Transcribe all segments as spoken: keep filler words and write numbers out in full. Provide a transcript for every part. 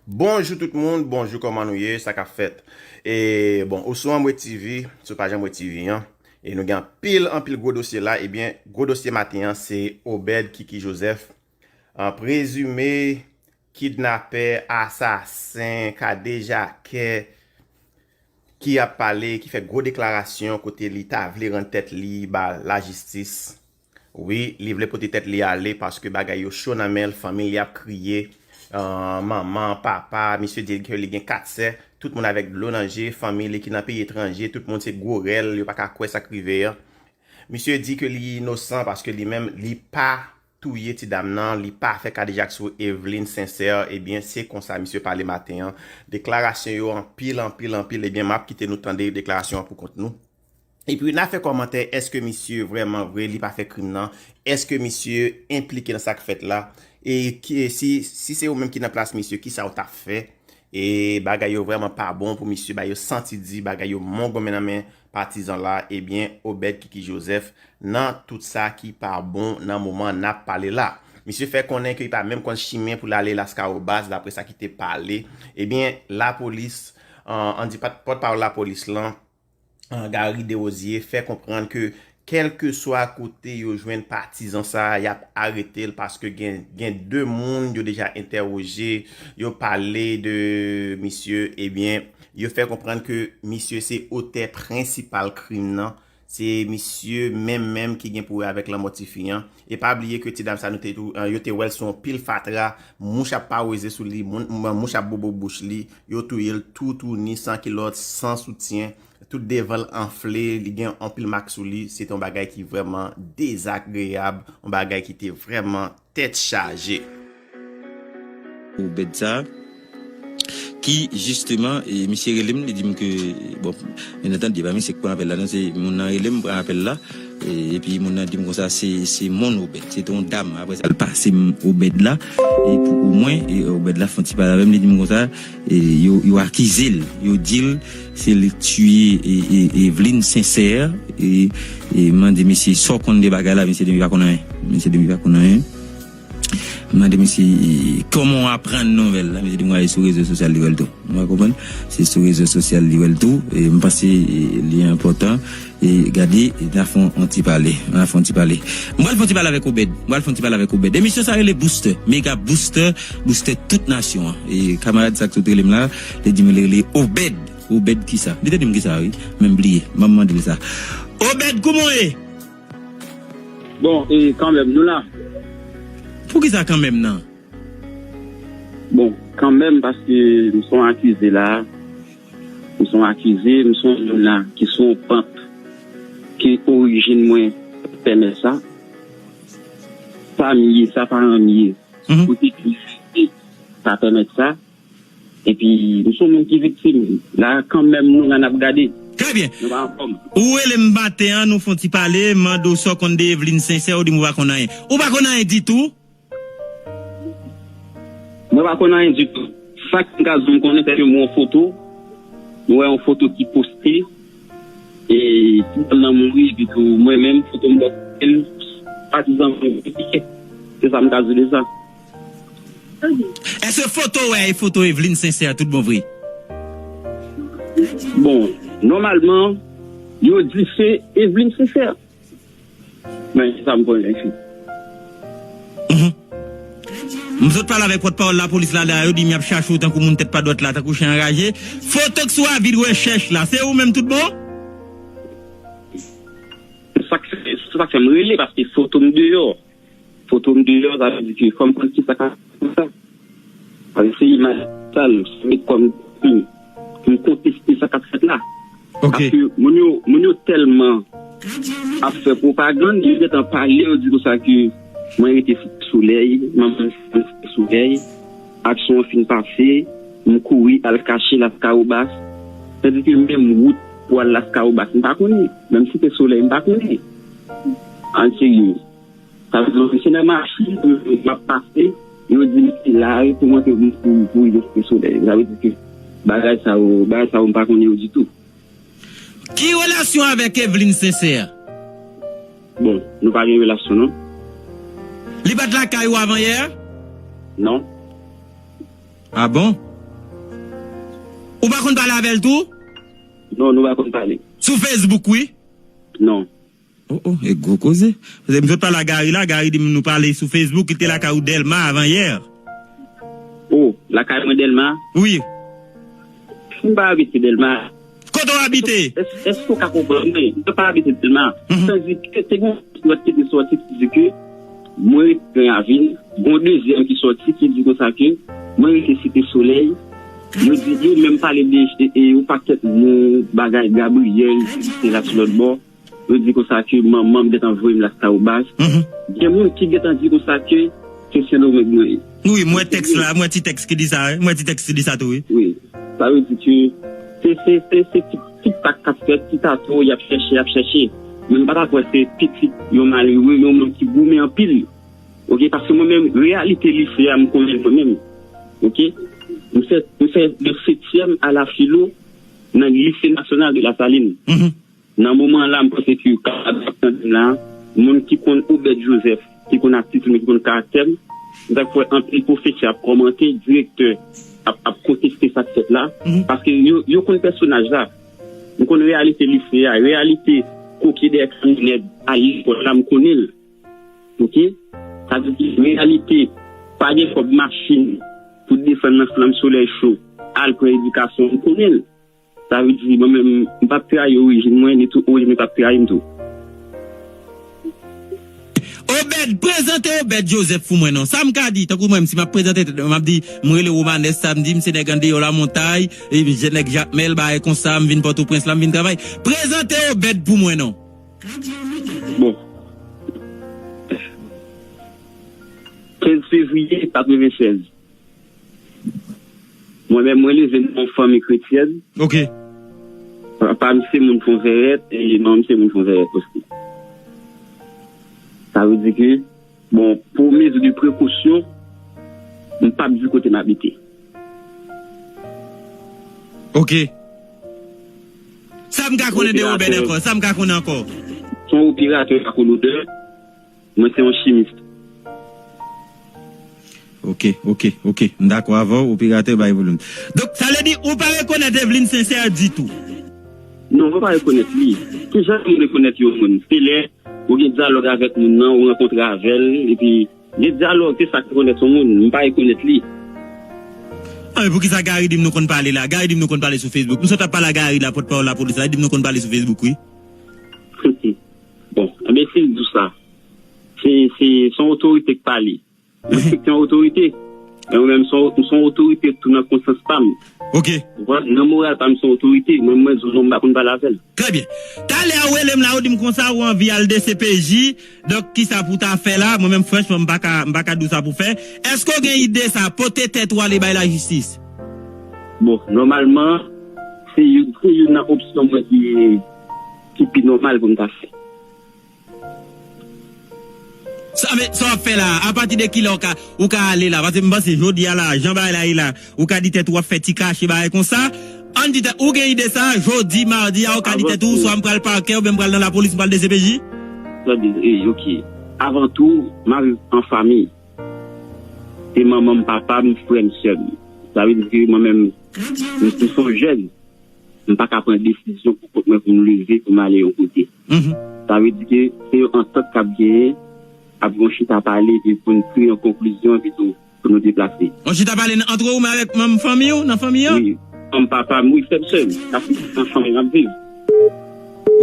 Bonjou tout moun, bonjou, kòman nou ye, sa k ap fèt? E bon, ou sou Anmwe T V, sou paj Anmwe T V an, e nou gen anpil, anpil gwo dosye la. Ebyen, gwo dosye maten an, se Obed Kiki Joseph, an prezime kidnapè, asasen, kadejakè, ki ap pale, ki fè gwo deklarasyon kote li ta vle rann tèt li ba lajistis. Wi, li vle pote tèt li ale paske bagay yo cho nan men l, fanmi li ap kriye, ah, manman, papa, misye di ke li gen kat sè, tout moun avèk dlo nan je, fanmi li ki nan peyi etranje, tout moun se gwo rèl, yo pa ka kwè sa k rive an. Misye di ke li inosan paske li menm, li pa touye ti dam nan, li pa fè kadejak sou Eveline Sincère, ebyen, se konsa misye pale maten an. Deklarasyon yo anpil, anpil, anpil, ebyen, m ap kite nou tande deklarasyon an pou kont nou. Epi, n a fè kòmantè, èske misye vrèman vre, li pa fè krim nan? Èske misye enplike nan sa k fèt la? E ki, si, si se ou menm ki nan plas misye, kisa w t ap fè? E bagay yo vrèman pa bon pou misye, bagay yo santi di, bagay yo mongonmen nan men patizan la, ebyen, Obed Kiki Joseph, nan tout sa ki pa bon nan moman n ap pale la. Misye fè konnen ke li pa menm konn chimen pou l ale Laskawobas, daprè sa ki te pale. Ebyen, lapolis, an, an di pòt, pòtpawòl lapolis lan, an, Gary Desrosiers, fè konprann ke kèlkeswa kote yo jwenn patizan sa a, y ap arete l paske gen, gen de moun yo deja entèwoje, yo pale de misye, ebyen, yo fè konprann ke misye se otè prensipal krim nan. Se misye menm menm ki gen pou wè avèk lanmò tifi an. E pa bliye ke ti dam sa nou te tou, eh, yo te wè l sou yon pil fatra, mouch ap paweze sou li, moun, mouch ap bobo bouch li, yo touye l toutouni, san kilòt, san soutyen, tout devan l anfle, li gen anpil mak sou li. Se te yon bagay ki vrèman dezagreyab, yon bagay ki te vrèman tèt chaje. Obed sa, ki, jisteman, e, misye rele m, li di m ke, bon, byen antandi, e pa misye k pran apèl la, non, se moun nan rele m, pran apèl la, e, epi moun nan di m konsa, se, se moun Obed, se te yon dam, apre sa, l pase m Obed la, e pou omwen, e, Obed la fè yon ti pale avè m, li di m konsa, e, yo, yo akize l, yo di l, se li k tiye, e, e, Eveline Sincère, e, e, m mande misye, sa w konn de bagay la, misye di m li pa konn anyen, misye di m li pa konn anyen. M mande misye, kòman w aprann nouvèl la? Misye di m gade sou rezo sosyal li wè l tou. Ou konprann? Se sou rezo sosyal li wè l tou. E m panse, e, li enpòtan. E gade, e n a fè yon ti pale. N a fè yon ti pale. M pral fè yon ti pale avèk Obed. M pral fè yon ti pale avèk Obed. Emisyon sa rele Booster. Mega Booster. Booster tout nasyon an. E kamarad sa k sot rele m la, li di m li rele Obed. Obed kisa? Li te di m kisa, wi. Men m bliye. M ap mande l sa. Obed, kòman w ye? Bon, e kanmenm, nou la. Poukisa kanmenm nan? Bon, kanmenm, paske m se yon akize la. M se yon akize, m se yon moun la ki sou yon pant ke orijin mwen pèmèt sa. Sa m ye, sa paran m ye. Mhm. Kote ki sa pèmèt sa. Epi, m se yon moun ki viktim. La, kanmenm, nou la n ap gade. Trè byen. Nou pa anfòm. Ou rele m maten an, nou fè yon ti pale, m mande w sa w konn de Eveline Sincère, ou di m ou pa konn anyen. Ou pa konn anyen ditou? Mwen pa konn anyen ditou. Sa k m ka di w m konnen, se ke m wè yon foto. M wè yon foto ki poste. E, ti dam nan mouri, epi tou, mwen menm, foto m bò, patizan mwen, se sa m ka di w de sa. Èske foto w wè e foto Eveline Sincère tout bon vre? Bon, nòmalman, yo di se Eveline Sincère. Men, se sa m konnen, fi. Mhm. M sot pale avèk pòtpawòl lapolis la, la, yo di m y ap chache w tankou moun tèt pa dwat la, tankou chen anraje. Foto k sou avi de rechèch la, se ou menm tout bon? Sa k fè, sa k fè m rele, paske foto m deyò. Foto m deyò, sa vle di ke fò m konn kisa k ap fè sa. Sa vle di se imaj sal, se met kò m pou m konteste sa k ap fèt la. Ok. Paske moun yo, moun yo tèlman ap fè pwopagann, yo gentan pale, yo di konsa ke mwen rete Site Solèy, manman m Site Solèy, aksyon an fin pase, m kouri al kache Laskawobas. Tandike menm wout pou al Laskawobas, m pa konnen. Menm Site Solèy, m pa konnen. An serye. Sa vle di, se nan machin m ap pase, yo di m se la pou mwen ke pou, pou rive Site Solèy. Sa vle di ke bagay sa yo, bagay sa yo m pa konnen yo ditou. Ki relasyon avèk Eveline Sincère? Bon, nou pa gen relasyon, non. Li pa t lakay ou avan yè? Non. Ah bon? Ou pa konn pale avè l tou? Non, nou pa konn pale. Sou Facebook, wi? Non. Oh, oh, e gwo koze. Paske m sot pale a Gary la, Gary di m nou pale sou Facebook, li te lakay ou Dèlma avan yè. Oh, lakay mwen Dèlma? Wi. M pa abite Dèlma. Kote w abite? Èske w ka konprann mwen? Mwen pa abite Dèlma. Mhm. Tandike te gen yon lòt ki te sòti ki di ke mwen rete nan Ravin. Gen yon dezyèm ki sòti ki di konsa ke mwen rete Site Solèy. Yo di, yo menm pale de, e, e, yon pakèt non, bagay Gabriel, se la sou lòt bò. Yo di konsa ke manman m gentan voye m Las Taobas. Mhm. Gen moun ki gentan di konsa ke se Sendomeng mwen ye. Wi, m wè tèks la, m wè ti tèks ki di sa, wi. M wè ti tèks ki di sa tou, wi. Wi. Sa vle di ke se, se, se, se ti, ti pak k ap fèt, ti tato, y ap chèche, y ap chèche. Men m pa ta kwè se pitit yon malere, yon moun ki goumen anpil. Oke, paske mwen menm, reyalite lise a, m konnen l mwen menm. Oke? M fè, m fè de setyèm a la filo nan Lycée National de la Saline. Mhm. Nan moman an la, m panse ke w kapab ap tande m la, moun ki konn Obed Joseph, ki konn atitid mwen, ki konn karaktè m, m ta kwè anpil pwofesè ap kòmante, direktè ap, ap konteste sa k fèt la, mhm, paske yo, yo konn pèsonaj la. M konn reyalite lise a, reyalite koke dèyè kamyonèt a lekòl la, m konnen l. Oke? Sa vle di, reyalite, pa gen kòb machin pou desann nan flanm solèy cho, al pran edikasyon, m konnen l. Sa vle di, mwen menm, m p ap trayi orijin mwen, ni tou orijin mwen p ap trayi m tou. Obed, prezante Obed Joseph pou mwen non. Sa m ka di, tankou mwen, si m ap prezante tèt mwen, m ap di, mwen rele Romanes Samedi, m se nèg andeyò Lamontay, e m se nèg Jakmèl, bagay konsa, m vin Pòtoprens la, m vin travay. Prezante Obed pou mwen non. Bon. Kenz fevriye katrevennsèz. Mwen menm, mwen leve nan yon fanmi kretyèn. Ok. Papa m se moun Fonvèrèt, e manman m se moun Fonvèrèt osi. Sa vle di ke, bon, pou mezi de prekosyon, m p ap di kote m abite. Ok. Sa m ka konnen de Obed ankò? Sa m ka konnen ankò? Se yon operatè lakolodè. Mwen se yon chimis. Ok, ok, ok. M dakò avè w, operatè bay volim. Donk, sa vle di ou pa rekonèt Eveline Sincère ditou? Non, mwen pa rekonèt li. Kijan pou m rekonèt yon moun? Se lè ou gen dyalòg avèk moun nan, ou rankontre avè l, epi gen dyalòg, se sa k rekonèt yon moun. M pa rekonèt li. Ah, men poukisa Gary di m nou konn pale la? Gary di m nou konn pale sou Facebook. M sot ap pale a Gary la, pòtpawòl lapolis la, li di m nou konn pale sou Facebook, wi. Bon, enben si l di w sa, se, se, se yon otorite k pale. M respekte yon otorite. Men mwen menm, se yon, se yon otorite tou nan konsyans pa m. Ok. Ou konprann? Nan moral pa m, se yon otorite. Mwen, mwen, di w non, m pa konn pale avè l. Trè byen. Talè a ou rele m la, ou di m konsa, ou anvi al D C P J. Donk, kisa pou w ta fè la? Mwen menm, franchman, m pa ka, m pa ka di w sa pou w fè. Èske w gen ide sa, pote tèt ou ale bay lajistis? Bon, nòmalman, se youn, se youn nan opsyon mwen ki, ki pi nòmal pou m ta fè. Sa, men, sa w ap fè la, apati de kilè ou ka, ou ka ale la? Paske m panse jodi a la, jan bagay la ye la, ou ka di tèt ou w ap fè ti kache bagay konsa. Ann di tèt, ou gen ide sa, jodi, madi a, ou ka di tèt ou, swa m pral pakè, oubyen m pral nan lapolis, m pral D C P J? Tande, e, ok. Avan tou, m ap viv an fanmi. Se manman m, papa m, frè m, sè m. Sa vle di ke mwen menm, m, m se yon jèn. M pa ka pran desizyon pou kont mwen pou m leve, pou m ale yon kote. Mhm. Sa vle di ke se yon antant k ap genyen, ap gen yon chita pale, epi pou n tire yon konklizyon, epi tou, pou nou deplase. Yon chita pale nan, antre ou menm avèk manm fanmi w, nan fanmi an? Wi. Manm papa m, wi, frè m, sè m. Sa se nan fanmi m ap viv.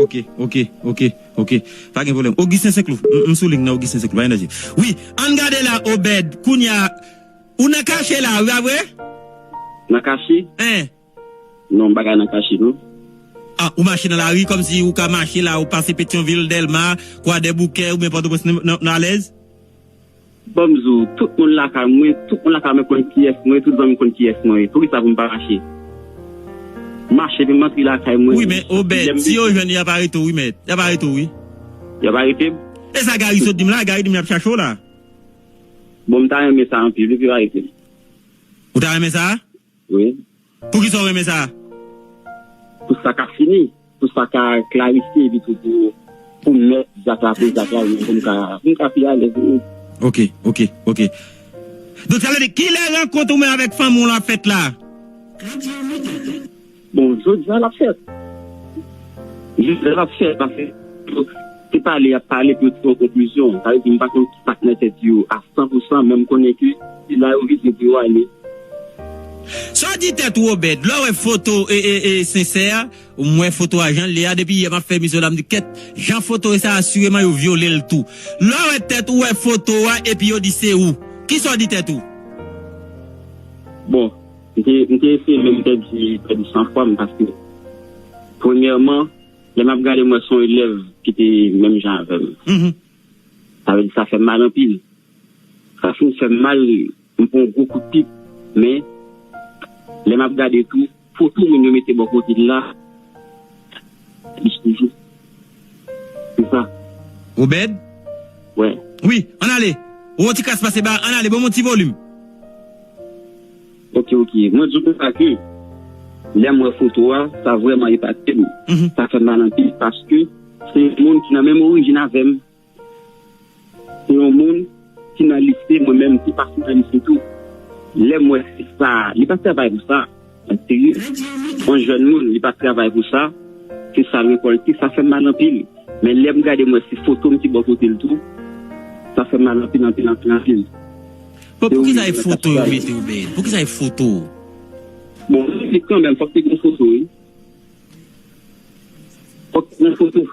Ok, ok, ok, ok. Pa gen pwoblèm. Augustin Senclou. M, m sou liy nan Augustin Senclou. Pa gen danje. Wi, ann gade la, Obed. Kounye a, ou nan kache la, wi, pa vre? Nan kache? Hein? Non, m pa ka nan kache, non. Ah, ou mache nan lari kòmsi ou ka mache la, ou pase Petyonvil, Dèlma, Kwadèboukè, oubyen Pòtoprens, nan, nan, nan alèz? Bon, m di w, tout moun lakay mwen, tout moun lakay mwen konn kiyès mwen, tout zanmi m konn kiyès mwen ye. Poukisa pou m pa mache? M mache, epi m antre lakay mwen. Wi, men Obed, si yo jwenn, y ap arete w, wi, mèt. Y ap arete w, wi. Y ap arete m? E sa Gary sot di m la, Gary di m y ap chache w la. Bon, m ta renmen sa anpil, wi, pou yo arete m. Ou ta renmen sa? Wi. Poukisa w renmen sa? Pou sa ka fini, pou sa ka klarifye, epi tou pou, pou m mèt zak la, pou zak la, pou m ka, pou m ka pi alèz, wi. Ok, ok, ok. Donk, sa vle di, kilè rankont ou menm avèk fanmi w la fèt la? Bon, jodi a l ap fèt. Jodi a l ap fèt, paske yo te pale, y ap pale, pou yo tire yon konklizyon. Sa vle di, m pa konn sa k nan tèt yo a san pou san, men m konnen ke se la yo vize pou yo ale. Sa w di tèt ou, Obed? Lè w wè foto e, e, e, Sensè a, ou m wè foto a jan l ye a, depi yè m ap fè emisyon la, m di, "Kèt, jan foto e sa, asireman yo vyole l tou." Lè w wè tèt ou, wè foto a, epi yo di se ou. Kisa w di tèt ou? Bon, m te, m te eseye menm pèdi, pèdi san fwa m, paske, premyèman, lè m ap gade, m wè se yon elèv ki te menm jan avè m. Mhm. Sa vle di, sa fè m mal anpil. Sa fin fè m mal, m pran yon gwo kout pip. Men, lè m ap gade tou, foto moun yo mete bò kote l la, li toujou. Se sa. Obed? Wè. Wi, ann ale. Ou yon ti kras pase ba, ann ale, ban m yon ti volim. Ok, ok. Mwen di w konsa ke, lè m wè foto a, sa vrèman epate m. Mhm. Sa fè m mal anpil, paske se yon moun ki nan menm orijin avè m. Se yon moun ki nan lise, mwen menm, ki pase nan lise tou. Lè m wè se sa, li pa travay pou sa, nan serye. Yon jèn moun, li pa travay pou sa, se sa l rekòlte, sa fè m mal anpil. Men lè m gade, m wè se foto m ki bò kote l tou, sa fè m mal anpil, anpil, anpil, anpil. Bon, poukisa e foto yo mete, Obed? Poukisa e foto? Bon, li kanmenm, fòk te gen foto, wi. Fòk te gen foto.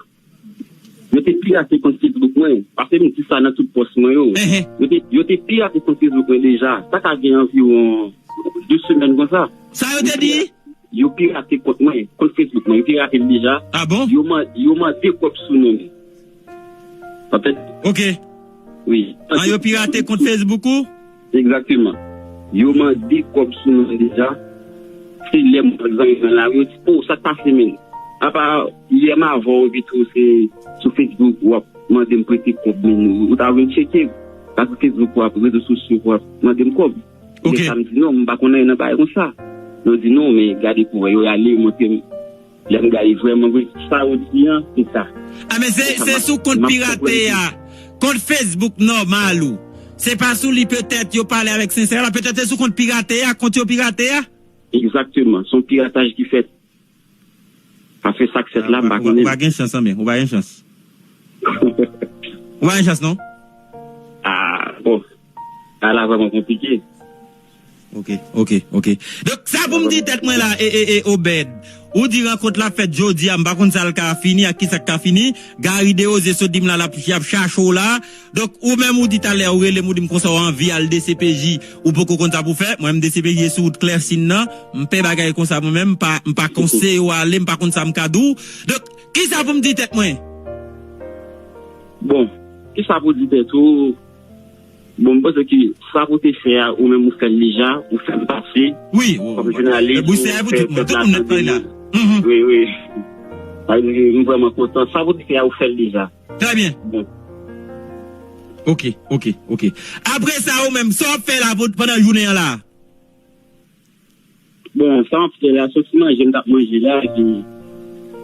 Yo te pirate kont Facebook mwen. Paske m di sa nan tout pòs mwen yo. Ehe. Yo te, yo te pirate kont Facebook mwen deja. Sa ka gen anviwon de semèn konsa. Sa yo te di? Yo pirate kont mwen, kont Facebook mwen. Yo pirate l deja. Ah bon? Yo man-, yo mande kòb sou non m. Patèt. Ok. Wi. Ah, yo pirate kont Facebook ou? Egzakteman. Yo mande kòb sou non m deja. Se lè m wè zanmi mwen la, yo di, "O, sa k pase, menn? Apa yè m avè w, epi tou se sou Facebook w ap mande m prete kòb, menn, ou ta vin tcheke. Pa sou Facebook w ap, rezo sosyo w ap mande m kòb." Ok. Men sa m di, "Non, m pa konn anyen nan bagay konsa." Yo di, "Non, men gade pou wè." Yo rale, yo montre m. Lè m gade vrèman vre, sa yo di an, se sa. Ah, men se, se sou kont pirate a, kont Facebook nòmal ou. Se pa sou li petèt yo pale avèk Sensè la, petèt se sou kont pirate a, kont yo pirate a. Egzakteman, se yon pirataj ki fèt. Paske sa k fèt la, m pa konnen. Ou pa gen chans, anben, ou pa gen chans. Ou pa gen chans, non? Ah, bon. Sa la vrèman konplike. Ok, ok, ok. Donk, sa pou m di tèt mwen la, e, e, e, Obed. Ou di rankont la fèt jodi a, m pa konn sa l ka fini, ak kisa k ka fini. Gary Desrosiers sot di m la, l ap, y ap chache w la. Donk, ou menm ou di talè, ou rele m, ou di m konsa w anvi al D C P J, ou poko konn sa pou fè. Mwen menm D C P J sou wout Klèsin nan, m pè bagay konsa mwen menm, m pa, m pa konseye w ale, m pa konn sa m ka di w. Donk, kisa pou m di tèt mwen? Bon, kisa pou di tèt ou? Bon, m panse ke sa pou te fè a, ou menm ou fè l deja, ou fè l pase. Wi, wi, kòm jounalis, Brisè a pou tout moun, tout moun nèt pale la. Mhm. Wi, wi. Sa vle di, m vrèman kontan. Sa pou te fè a, ou fè l deja. Trè byen. Bon. Ok, ok, ok. Apre sa, ou menm, sa w ap fè la pou, pandan jounen an la? Bon, sa m ap fè la, soti manje, m t ap manje la, epi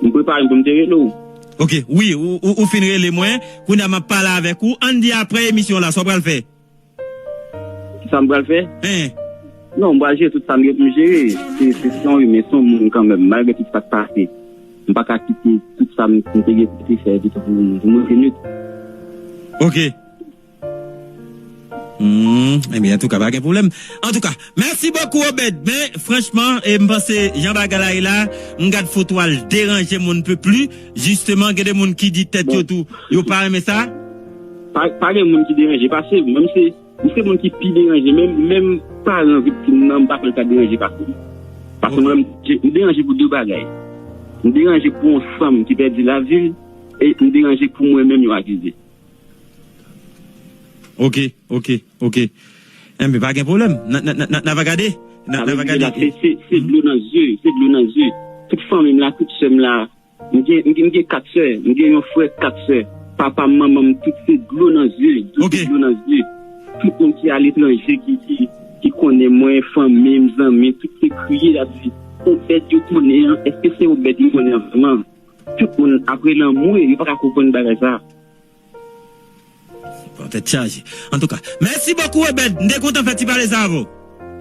m prepare m pou m te rele w. Ok, wi, ou, ou, ou fin rele mwen, kounye a m ap pale avèk ou. Ann di apre emisyon la, sa w pral fè? Sa m pral fè? Hein. Non, m pral jere tout sa m gen pou m jere. Se, se, se yon imen, se yon moun kanmenm, malgre tout sa k pase. M pa ka kite tout sa m, m te gen pou te fè, epi tou pou, pou mwen te nwit. Ok. Hmm, ebyen, antouka, pa gen pwoblèm. Antouka, mèsi bokou, Obed. Men, franchman, e, m panse, jan bagay la ye la, m gad foto a, l deranje m, on ne peut plus. Jisteman, gen de moun ki di tèt yo tou, yo pa renmen sa. Pa, pa gen moun ki deranje, paske menm se, m se moun ki pi deranje, menm, menm paran viktim nan, m pa kwè l ka deranje pase m. Paske mwen, m, m deranje pou de bagay. M deranje pou yon fanm ki pèdi lavi l, e m deranje pou mwen menm yo akize. Ok, ok, ok. Enben, pa gen pwoblèm. N a, n a, n a, n a, n a va gade. N a, n a va gade. Se, se, se dlo nan zye, se dlo nan zye. Tout fanmi m la, tout sè m la. M gen, m gen, m gen kat sè. M gen yon frè, kat sè. Papa m, manman m, tout se dlo nan zye. Tout se dlo nan zye. Tout moun ki aletranje, ki, ki, ki konnen mwen, fanmi m, zanmi, tout se kriye, y ap di, Obed yo konnen an, èske se Obed yo konnen an vrèman? Tout moun ap rele anmwe, yo pa ka konprann bagay sa. Bon, tèt chaje. Antouka, mèsi bokou, Obed. M te kontan fè ti pale sa avè w.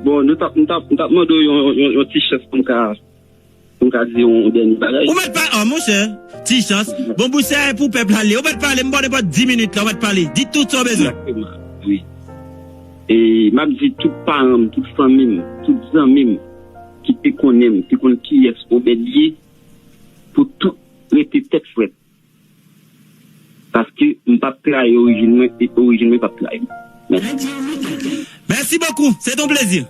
Bon, nou t ap, m t ap, m t ap mande w yon, yon, yon ti chans pou m ka, Pou m ka di yon dènye bagay. Ou mèt pa, oh, monchè, ti chans. Bon, Bouster, pou pèp la, li. Ou mèt pale, m ba w nenpòt dis minit la, ou mèt pale. Di tout sa w bezwen. Egzakteman, wi. E m ap di tout paran m, tout fanmi m, tout zanmi m ki te konnen m, te konn kiyès Obed ye, pou tout rete tèt frèt. Paske m p ap trayi orijin mwen, e orijin mwen p ap trayi m. Mèsi. Merci beaucoup, c'est un plaisir.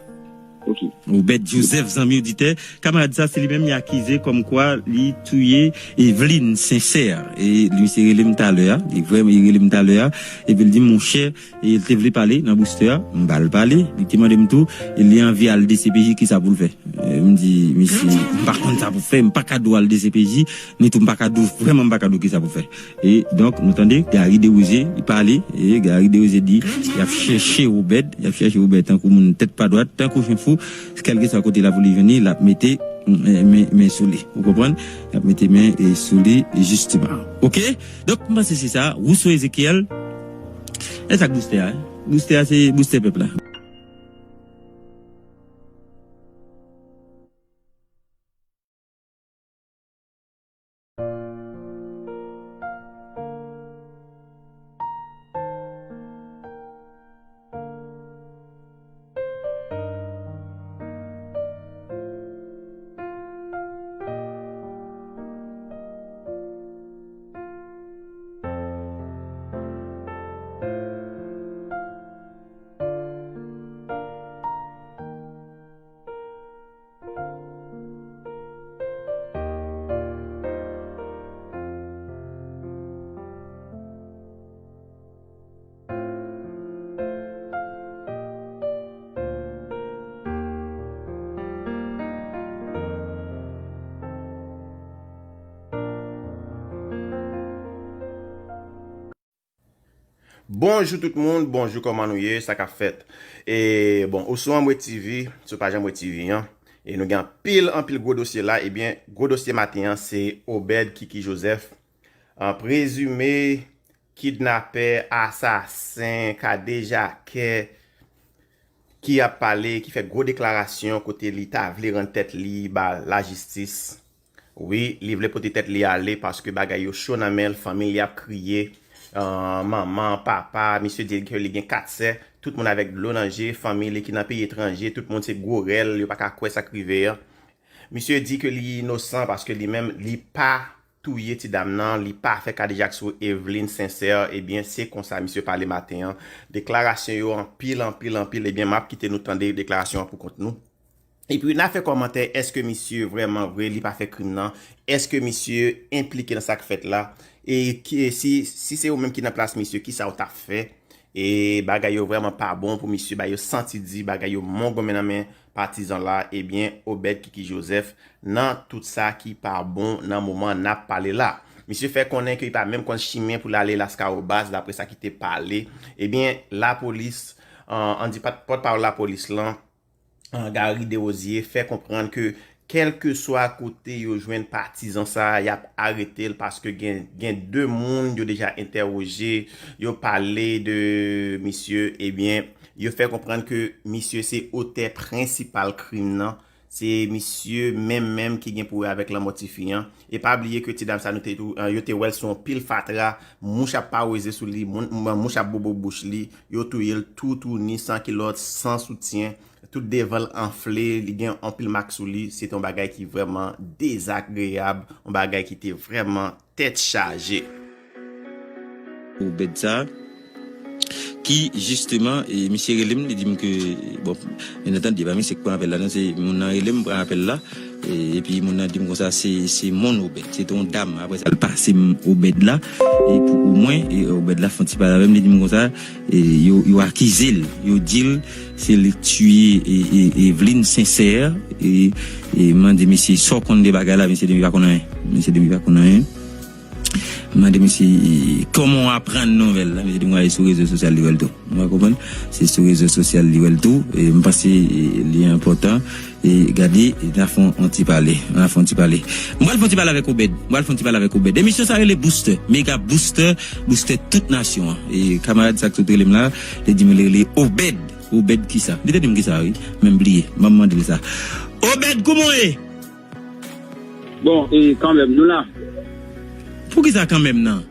Ok. Obed Joseph, zanmi oditè, kamarad sa, se li menm li akize kòmkwa li touye Eveline Sincère. E li, misye rele m talè a, li vrèman, li rele m talè a, epi l di, monchè, e li te vle pale nan Bouster a, m ba l pale, li te mande m tou, e li anvi al D C P J, kisa pou l fè. E m di, misye, m pa konn sa pou fè, m pa ka di w al D C P J, ni tou m pa ka di w, vrèman m pa ka di w kisa pou fè. E donk, nou tande, Gary Desrosiers, li pale, e Gary Desrosiers di, y ap chèche Obed, y ap chèche Obed tankou moun tèt pa dwat, tankou chen fou, kèlkeswa kote la pou li jwenn li, l ap mete, mm, men, men sou li. Ou konprann? L ap mete men, e, sou li, jisteman. Oke? Donk, m panse se sa, Rousseau Ezekiel, e sa k Bouster a, e? Bouster a, se Bouster pèp la. Bonjou tout moun, bonjou, kòman nou ye, sa k ap fèt? E, bon, ou sou Anmwe T V, sou paj Anmwe T V an, e nou gen anpil, anpil gwo dosye la. Ebyen, gwo dosye maten an, se Obed Kiki Joseph, an prezime kidnapè, asasen, kadejakè, ki ap pale, ki fè gwo deklarasyon kote li ta vle rann tèt li ba lajistis. Wi, li vle pote tèt li ale paske bagay yo cho nan men l, fanmi li ap kriye, ah, manman, papa, misye di ke li gen kat sè, tout moun avèk dlo nan je, fanmi li ki nan peyi etranje, tout moun se gwo rèl, yo pa ka kwè sa k rive an. Misye di ke li inosan paske li menm, li pa touye ti dam nan, li pa fè kadejak sou Eveline Sincère, ebyen, se konsa misye pale maten an. Deklarasyon yo anpil, anpil, anpil, ebyen, m ap kite nou tande deklarasyon an pou kont nou. Epi, n a fè kòmantè, èske misye vrèman vre, li pa fè krim nan? Èske misye enplike nan sa k fèt la? E ki, si, si se ou menm ki nan plas misye, kisa w t ap fè? E bagay yo vrèman pa bon pou misye, bagay yo santi di, bagay yo mongonmen nan men patizan la, ebyen, Obed Kiki Joseph, nan tout sa ki pa bon nan moman n ap pale la. Misye fè konnen ke li pa menm konn chimen pou l ale Laskawobas, daprè sa ki te pale. Ebyen, lapolis, an, an di pòt, pòtpawòl lapolis lan, ah, Gary Desrosiers fè konprann ke kèlkeswa kote yo jwenn patizan sa a, y ap arete l paske gen, gen de moun yo deja entèwoje, yo pale de misye, ebyen, yo fè konprann ke misye se otè prensipal krim nan, se misye menm menm ki gen pou wè avèk lanmò tifi an. E pa bliye ke ti dam sa nou te tou, ah, yo te wè l sou yon pil fatra, mouch ap paweze sou li, moun, mouch ap bobo bouch li, yo touye l toutouni, san kilòt, san soutyen. Tout devan l anfle, li gen anpil mak sou li, se te yon bagay ki vrèman dezagreyab, yon bagay ki te vrèman tèt chaje. Obed sa, ki jisteman, e, misye rele m, li di m ke, bon, byen antandi, e pa misye k pran apèl la, non, se moun nan rele m, pran apèl la, e, epi moun nan di m konsa, se, se moun Obed, se te yon dam, apre sa, l pase m Obed la, e pou, pou mwen, e, Obed la fè yon ti pale avè m, li di m konsa, e, yo, yo akize l, yo di l, se li k tiye, e, e, Eveline Sincère, e, e mande mesye, sa w konn de bagay la, mesye di m li pa konn anyen. Mesye di m li pa konn anyen. Mande mesye, e, kòman w aprann nouvèl la? Mesye di m gade sou rezo sosyal li wè l tou. Ou konprann? Se sou rezo sosyal li wè l tou. E m panse, e, li enpòtan. E gade, e n a fè yon ti pale. N a fè yon ti pale. M pral fè yon ti pale avèk Obed. M pral fè yon ti pale avèk Obed. Emisyon sa rele Booster. Mega Booster. Booster tout nasyon an. E kamarad sa k sot rele m la, li di m li rele Obed. Obed kisa? Li te di m kisa, wi. Men m bliye. M ap mande l sa. Obed, kòman w ye? Bon, e kanmenm, nou la. Poukisa kanmenm nan?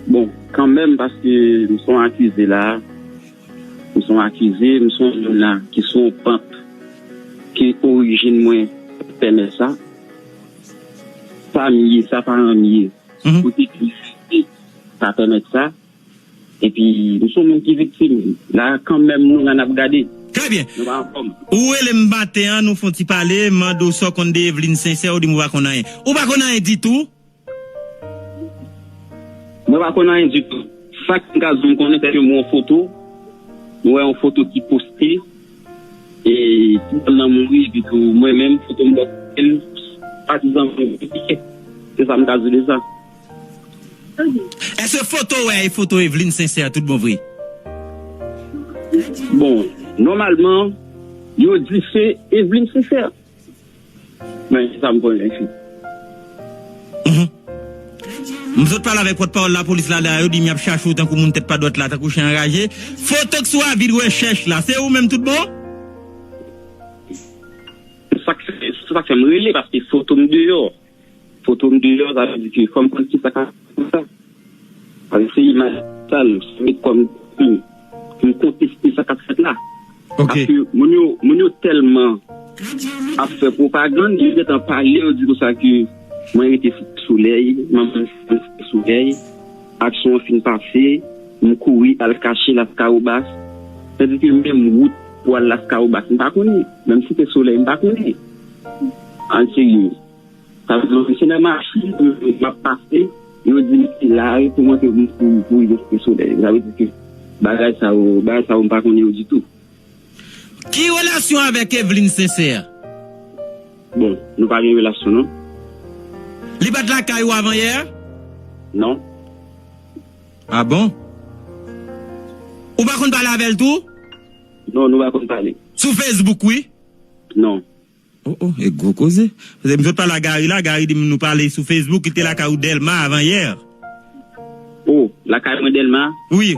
Bon, kanmenm, paske m se yon akize la. M se yon akize, m se yon moun la ki sou yon pant ke orijin mwen pèmèt sa. Sa m ye, sa paran m ye. Mhm. Kote ki sa pèmèt sa. Epi, m se yon moun ki viktim. La, kanmenm, nou la n ap gade. Trè byen. Nou pa anfòm. Ou rele m maten an, nou fè yon ti pale, m mande w sa w konn de Evelyne Sincère, ou di m ou pa konn anyen. Ou pa konn anyen ditou? Mwen pa konn anyen ditou. Sa k m ka di w m konnen, se ke m wè yon foto, m wè yon foto ki poste, e ti dam nan mouri, epi tou mwen menm, foto m bò kote m, patizan mwen, se sa m ka di w de sa. Èske foto w wè e foto Evelyne Sincère tout bon vre? Bon, nòmalman, yo di se Evelyne Sincère. Men, se sa m konnen, fi. Mhm. M sot pale avèk pòtpawòl lapolis la, la, yo di m y ap chache w tankou moun tèt pa dwat la, tankou chen anraje. Foto k sou avi de rechèch la, se ou menm tout bon? Sa k fè, sa k fè m rele, paske foto m deyò. Foto m deyò, sa vle di ke fò m konn kisa k ap fè sa. Paske se imaj sal, se met kòm pou m konteste sa k ap fèt la. Ok. Paske moun yo, moun yo tèlman ap fè pwopagann, yo gentan pale, yo di konsa ke mwen rete Site Solèy, manman m Site Solèy, aksyon an fin pase, m kouri al kache Laskawobas. Tandike menm wout pou al Laskawobas, m pa konnen. Menm Site Solèy, m pa konnen. An serye. Sa vle di, se nan machin m ap pase, yo di m se la pou monte pou, pou, pou rive Site Solèy. Sa vle di ke bagay sa yo, bagay sa yo m pa konnen yo ditou. Ki relasyon avèk Evelyne Sincère? Bon, nou pa gen relasyon, non. Li pa t lakay ou avan yè? Non. Ah bon? Ou pa konn pale avè l tou? Non, nou pa konn pale. Sou Facebook, wi? Non. Oh, oh, e gwo koze. Paske m sot pale a Gary la, Gary di m nou pale sou Facebook, li te lakay ou Dèlma avan yè. Oh, lakay mwen Dèlma? Wi.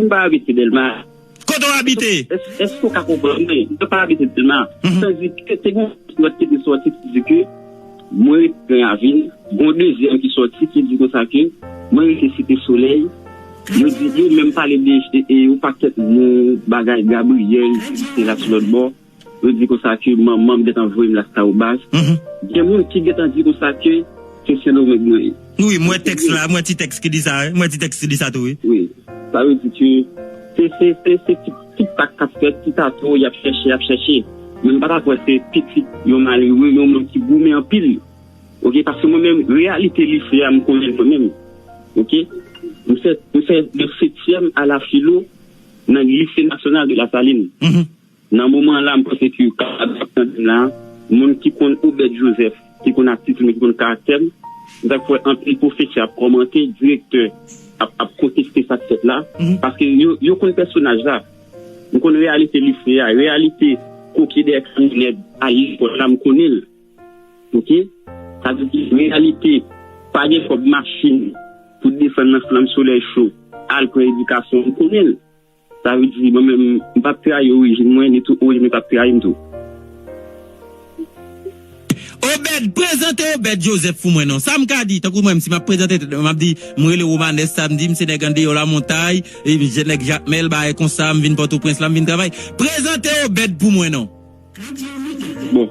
M pa abite Dèlma. Kote w abite? Èske, èske w ka konprann mwen? M pa abite Dèlma. Mhm. Tandike te gen yon lòt ki te sòti ki di ke mwen rete Gran Ravin, gen yon dezyèm ki sòti ki di konsa ke mwen rete Site Solèy. Yo di, yo menm pale de, e, e, yon pakèt mo, bagay Gabriel, ki te la sou lòt bò. Yo di konsa ke manman m gentan voye m Laskawobas. Mhm. Gen moun ki gentan di konsa ke se Sendomeng mwen ye. Wi, m wè tèks la, m wè ti tèks ki di sa, wi. M wè ti tèks ki di sa tou, wi. Wi. Sa vle di ke se, se, se, se ti, ti pak k ap fèt, ti tato, y ap chèche, y ap chèche. Men m pa ta kwè se pitit yon malere, yon moun ki goumen anpil. Ok, paske mwen menm, reyalite lise a, m konnen l mwen menm. Ok? M fè, m fè de setyèm a la filo nan Lycée National de la Saline. Mhm. Nan moman la, m panse ke kapab ap tande m la, moun ki konn Obed Joseph, ki konn atitid mwen, ki konn karaktè m, m ta kwè anpil pwofesè ap kòmante, direktè ap, ap konteste sa k fèt la, mhm, paske yo, yo konn pèsonaj la. M konn reyalite lise a, reyalite koke dèyè kamyonèt a lekòl la, m konnen l. Ok? Sa vle di, reyalite, pa gen kòb machin pou desann nan flanm solèy cho, al pran edikasyon, m konnen l. Sa vle di, mwen menm, m p ap trayi orijin mwen, ni tou orijin mwen p ap trayi m tou. Obed, prezante Obed Joseph pou mwen non. Sa m ka di, tankou mwen, si m ap prezante tèt mwen, m ap di, m rele Romanes Samedi, m se nèg andeyò Lamontay, e m se nèg Jakmèl, bagay konsa, m vin Pòtoprens la, m vin travay. Prezante Obed pou mwen non. Bon.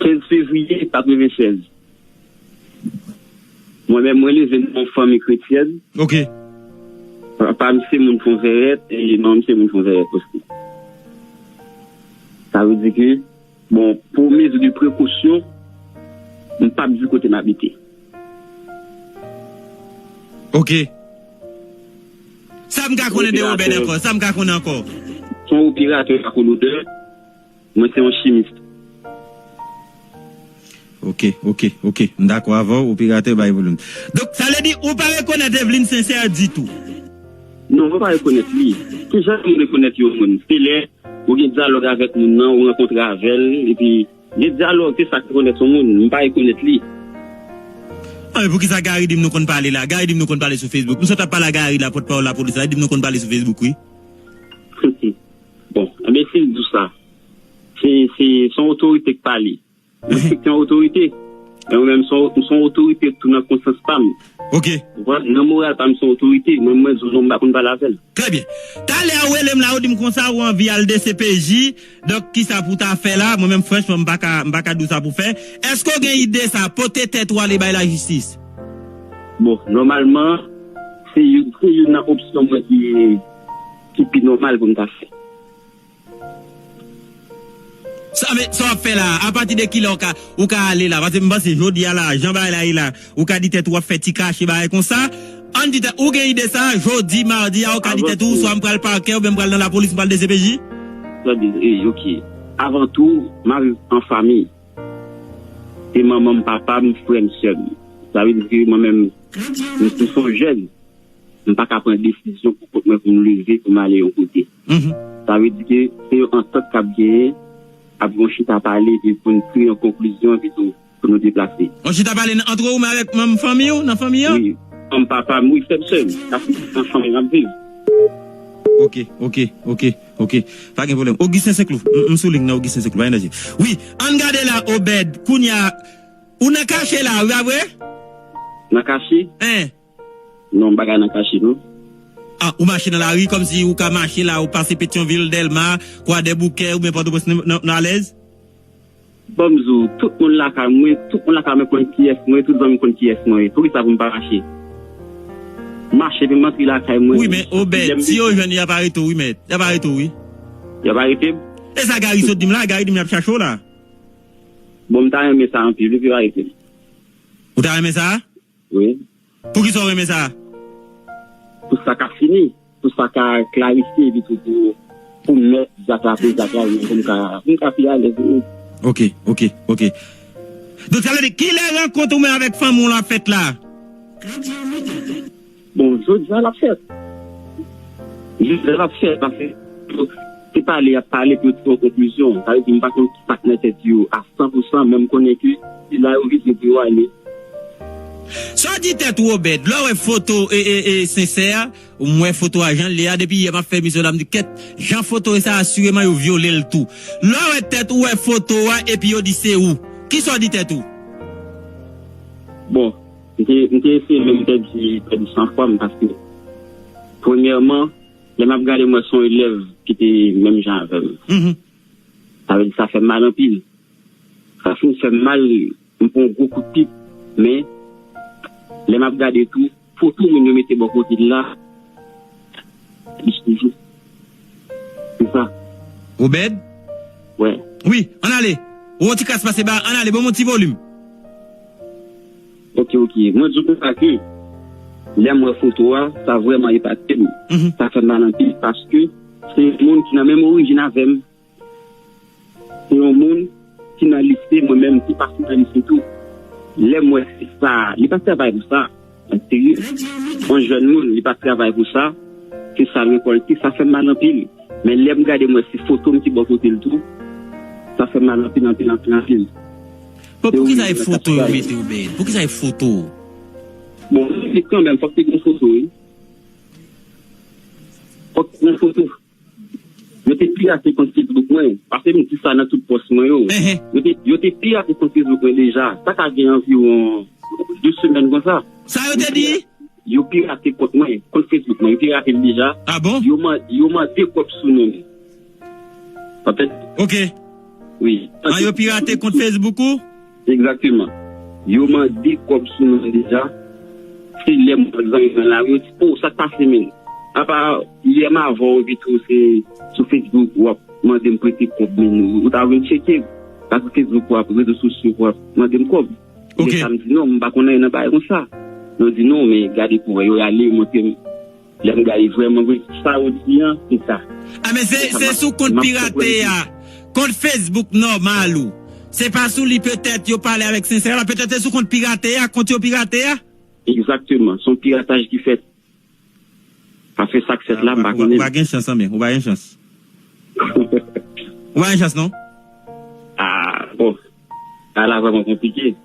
Kenz fevriye katrevennsèz. Mwen menm, mwen leve nan yon fanmi kretyèn. Ok. Papa m se moun Fonvèrèt, e manman m se moun Fonvèrèt osi. Sa vle di ke, bon, pou mezi de prekosyon, m p ap di kote m abite. Ok. Sa m ka konnen de Obed ankò? Sa m ka konnen ankò? Se yon operatè lakolodè. Mwen se yon chimis. Ok, ok, ok. M dakò avè w, operatè bay volum. Donk, sa vle di ou pa rekonèt Evelyne Sincère ditou? Non, mwen pa rekonèt li. Kijan pou m rekonèt yon moun? Se lè ou gen dyalòg avèk moun nan, ou rankontre avè l, epi gen dyalòg, se sa k rekonèt yon moun. M pa rekonèt li. Ah, men poukisa Gary di m nou konn pale la? Gary di m nou konn pale sou Facebook. M sot ap pale a Gary la, pòtpawòl lapolis la, li di m nou konn pale sou Facebook, wi. Bon, enben, si l di w sa, Se, se, se yon otorite k pale. Mwen respekte yon otorite. Men mwen menm, se yon, se yon otorite tou nan konsyans pa m. Ok. Ou konprann? Nan moral pa m, se yon otorite. Mwen, mwen di w non, m pa konn pale avè l. Trè byen. Talè ou rele m la, ou di m konsa, ou anvi al D C P J. Donk, kisa pou w ta fè la? Mwen menm, franchman, m pa ka, m pa ka di w sa pou w fè. Èske w gen ide sa, pote tèt ou ale bay lajistis? Bon, nòmalman, se youn, se youn nan opsyon mwen ki, ki pi nòmal pou m ta fè. Sa, men, sa w ap fè la, apati de kilè w ka, ou ka ale la? Paske m panse jodi a la, jan bagay la ye la, ou ka di tèt ou w ap fè ti kache bagay konsa. Ann di tèt, ou gen ide sa, jodi, madi a, ou ka di tèt ou, swa m pral pakè, oubyen m pral nan lapolis, m pral D C P J? Tande, e, ok. Avan tou, m ap viv an fanmi. Se manman m, papa m, frè m, sè m. Sa vle di ke mwen menm, m se yon jèn. M pa ka pran desizyon pou kont mwen pou m leve, pou m ale yon kote. Mhm. Sa vle di ke se yon antant k ap genyen, ap gen yon chita pale, epi pou n tire yon konklizyon, epi tou, pou nou deplase. Yon chita pale nan, antre ou menm avèk manm fanmi w, nan fanmi an? Wi, manm papa m, wi, frè m, sè m, sa se nan fanmi m ap viv. Ok, ok, ok, ok. Pa gen pwoblèm. Augustin Senclou, m, m sou liy nan Augustin Senclou, pa gen danje. Wi, ann gade la, Obed, kounye a, ou nan kache la, wi, pa vre? Nan kache? Hein? Non, m pa ka nan kache, non. Ah, ou mache nan lari kòmsi ou ka mache la, ou pase Petyonvil, Dèlma, Kwadèboukè, oubyen Pòtoprens nan, nan, nan alèz? Bon, m di w, tout moun lakay mwen, tout moun lakay mwen konn kiyès mwen ye, tout zanmi m konn kiyès mwen ye. Poukisa pou m pa mache? Mache, epi m antre lakay mwen. Wi, men Obed, si yo jwenn ou, y ap arete w, wi, mèt. Y ap arete w, wi. Y ap arete m? E sa Gary sot di m la, Gary di m y ap chache w la. Bon, m ta renmen sa anpil, wi, pou yo arete m. Ou ta renmen sa? Wi. Poukisa w renmen sa? Pou sa ka fini, pou sa ka klarifye, epi tou pou, pou mèt zak la, pou zak la, pou m ka, pou m ka pi alèz, wi. Ok, ok, ok. Donk, sa vle di, kilè rankont ou menm avèk fanmi w la fèt la? Bon, jodi a l ap fèt. Jodi a l ap fèt, paske se pale y ap pale pou yo tire yon konklizyon. Sa vle di, m pa konn ki sa k nan tèt yo a san pou san, men m konnen ke se la yo vize pou yo ale. Sa w di tèt ou, Obed, lè w wè foto e, e, e, Sensè a, m wè foto a jan l ye a, depi yè m ap fè emisyon la, m di, kèt, jan foto e sa, asireman yo vyole l tou. Lè w wè tèt ou, wè foto a, epi yo di se ou. Kisa w di tèt ou? Bon, m te, m te eseye menm pèdi, pèdi sanfwa m, paske, premyèman, lè m ap gade, m wè se yon elèv ki te menm jan avè m. Mhm. Sa vle di, sa fè m mal anpil. Sa fin fè m mal, m pran yon gwo kout pik, men lè m ap gade tou, foto moun yo mete bò kote l la, li toujou. Se sa. Obed? Wè. Wi, ann ale. Ou yon ti kras pase ba, ann ale, ban m yon ti volim. Ok, ok. Mwen di w konsa ke lè m wè foto a, sa vrèman epate m. Mhm. Sa fè m mal anpil paske se yon moun ki nan menm orijin avè m. Se yon moun ki nan lise, mwen menm ki pase nan lise tou. Lè m wè se sa, li pa travay pou sa. Mwen serye. Yon jèn moun, li pa travay pou sa. Se sa l rekòlte, sa fè m mal anpil. Men lè m gade, m wè se foto m ki bò kote l tou. Sa fè m mal anpil, anpil, anpil, anpil. Bon, poukisa e foto yo mete, Obed? Poukisa e foto? Bon, li kanmenm, fòk te gen foto, wi. Fòk te gen foto. Yo te pirate kont Facebook mwen, paske m di sa nan tout pòs mwen yo. Ehe. Yo te, yo te pirate kont Facebook mwen deja. Sa ka gen anviwon de semèn konsa. Sa yo te di? Yo pirate kont mwen, kont Facebook mwen, yo pirate l deja. Ah bon? Yo man-, yo mande kòb sou non m. Patèt. Ok. Wi. Ah, yo pirate kont Facebook ou? Egzakteman. Yo mande kòb sou non m deja. Se lè m wè zanmi mwen la, yo di, "Oh, sa k pase, menm?" Apa, yè m avè w, epi tou, se sou Facebook, w ap mande m prete kòb, menm ou, ou ta vin tcheke. Pa sou Facebook, w ap, rezo sosyo, w ap mande m kòb. Ok. Lè sa m di, "Non, m pa konn anyen nan bagay konsa." Yo di, "Non, men gade pou wè." Yo ale, yo montre m. Lè m gade vrèman vre, sa yo di an, se sa. Ah, men se, se sou kont pirate a, kont Facebook nòmal ou. Se pa sou li petèt yo pale avèk Sensè la, petèt se sou kont pirate a, kont yo pirate a. Egzakteman, se yon pirataj ki fèt. Paske sa k fèt la, m pa konnen. Ou pa gen chans, anben, ou pa gen chans. Ou pa gen chans, non? Ah, bon. Sa la vrèman konplike.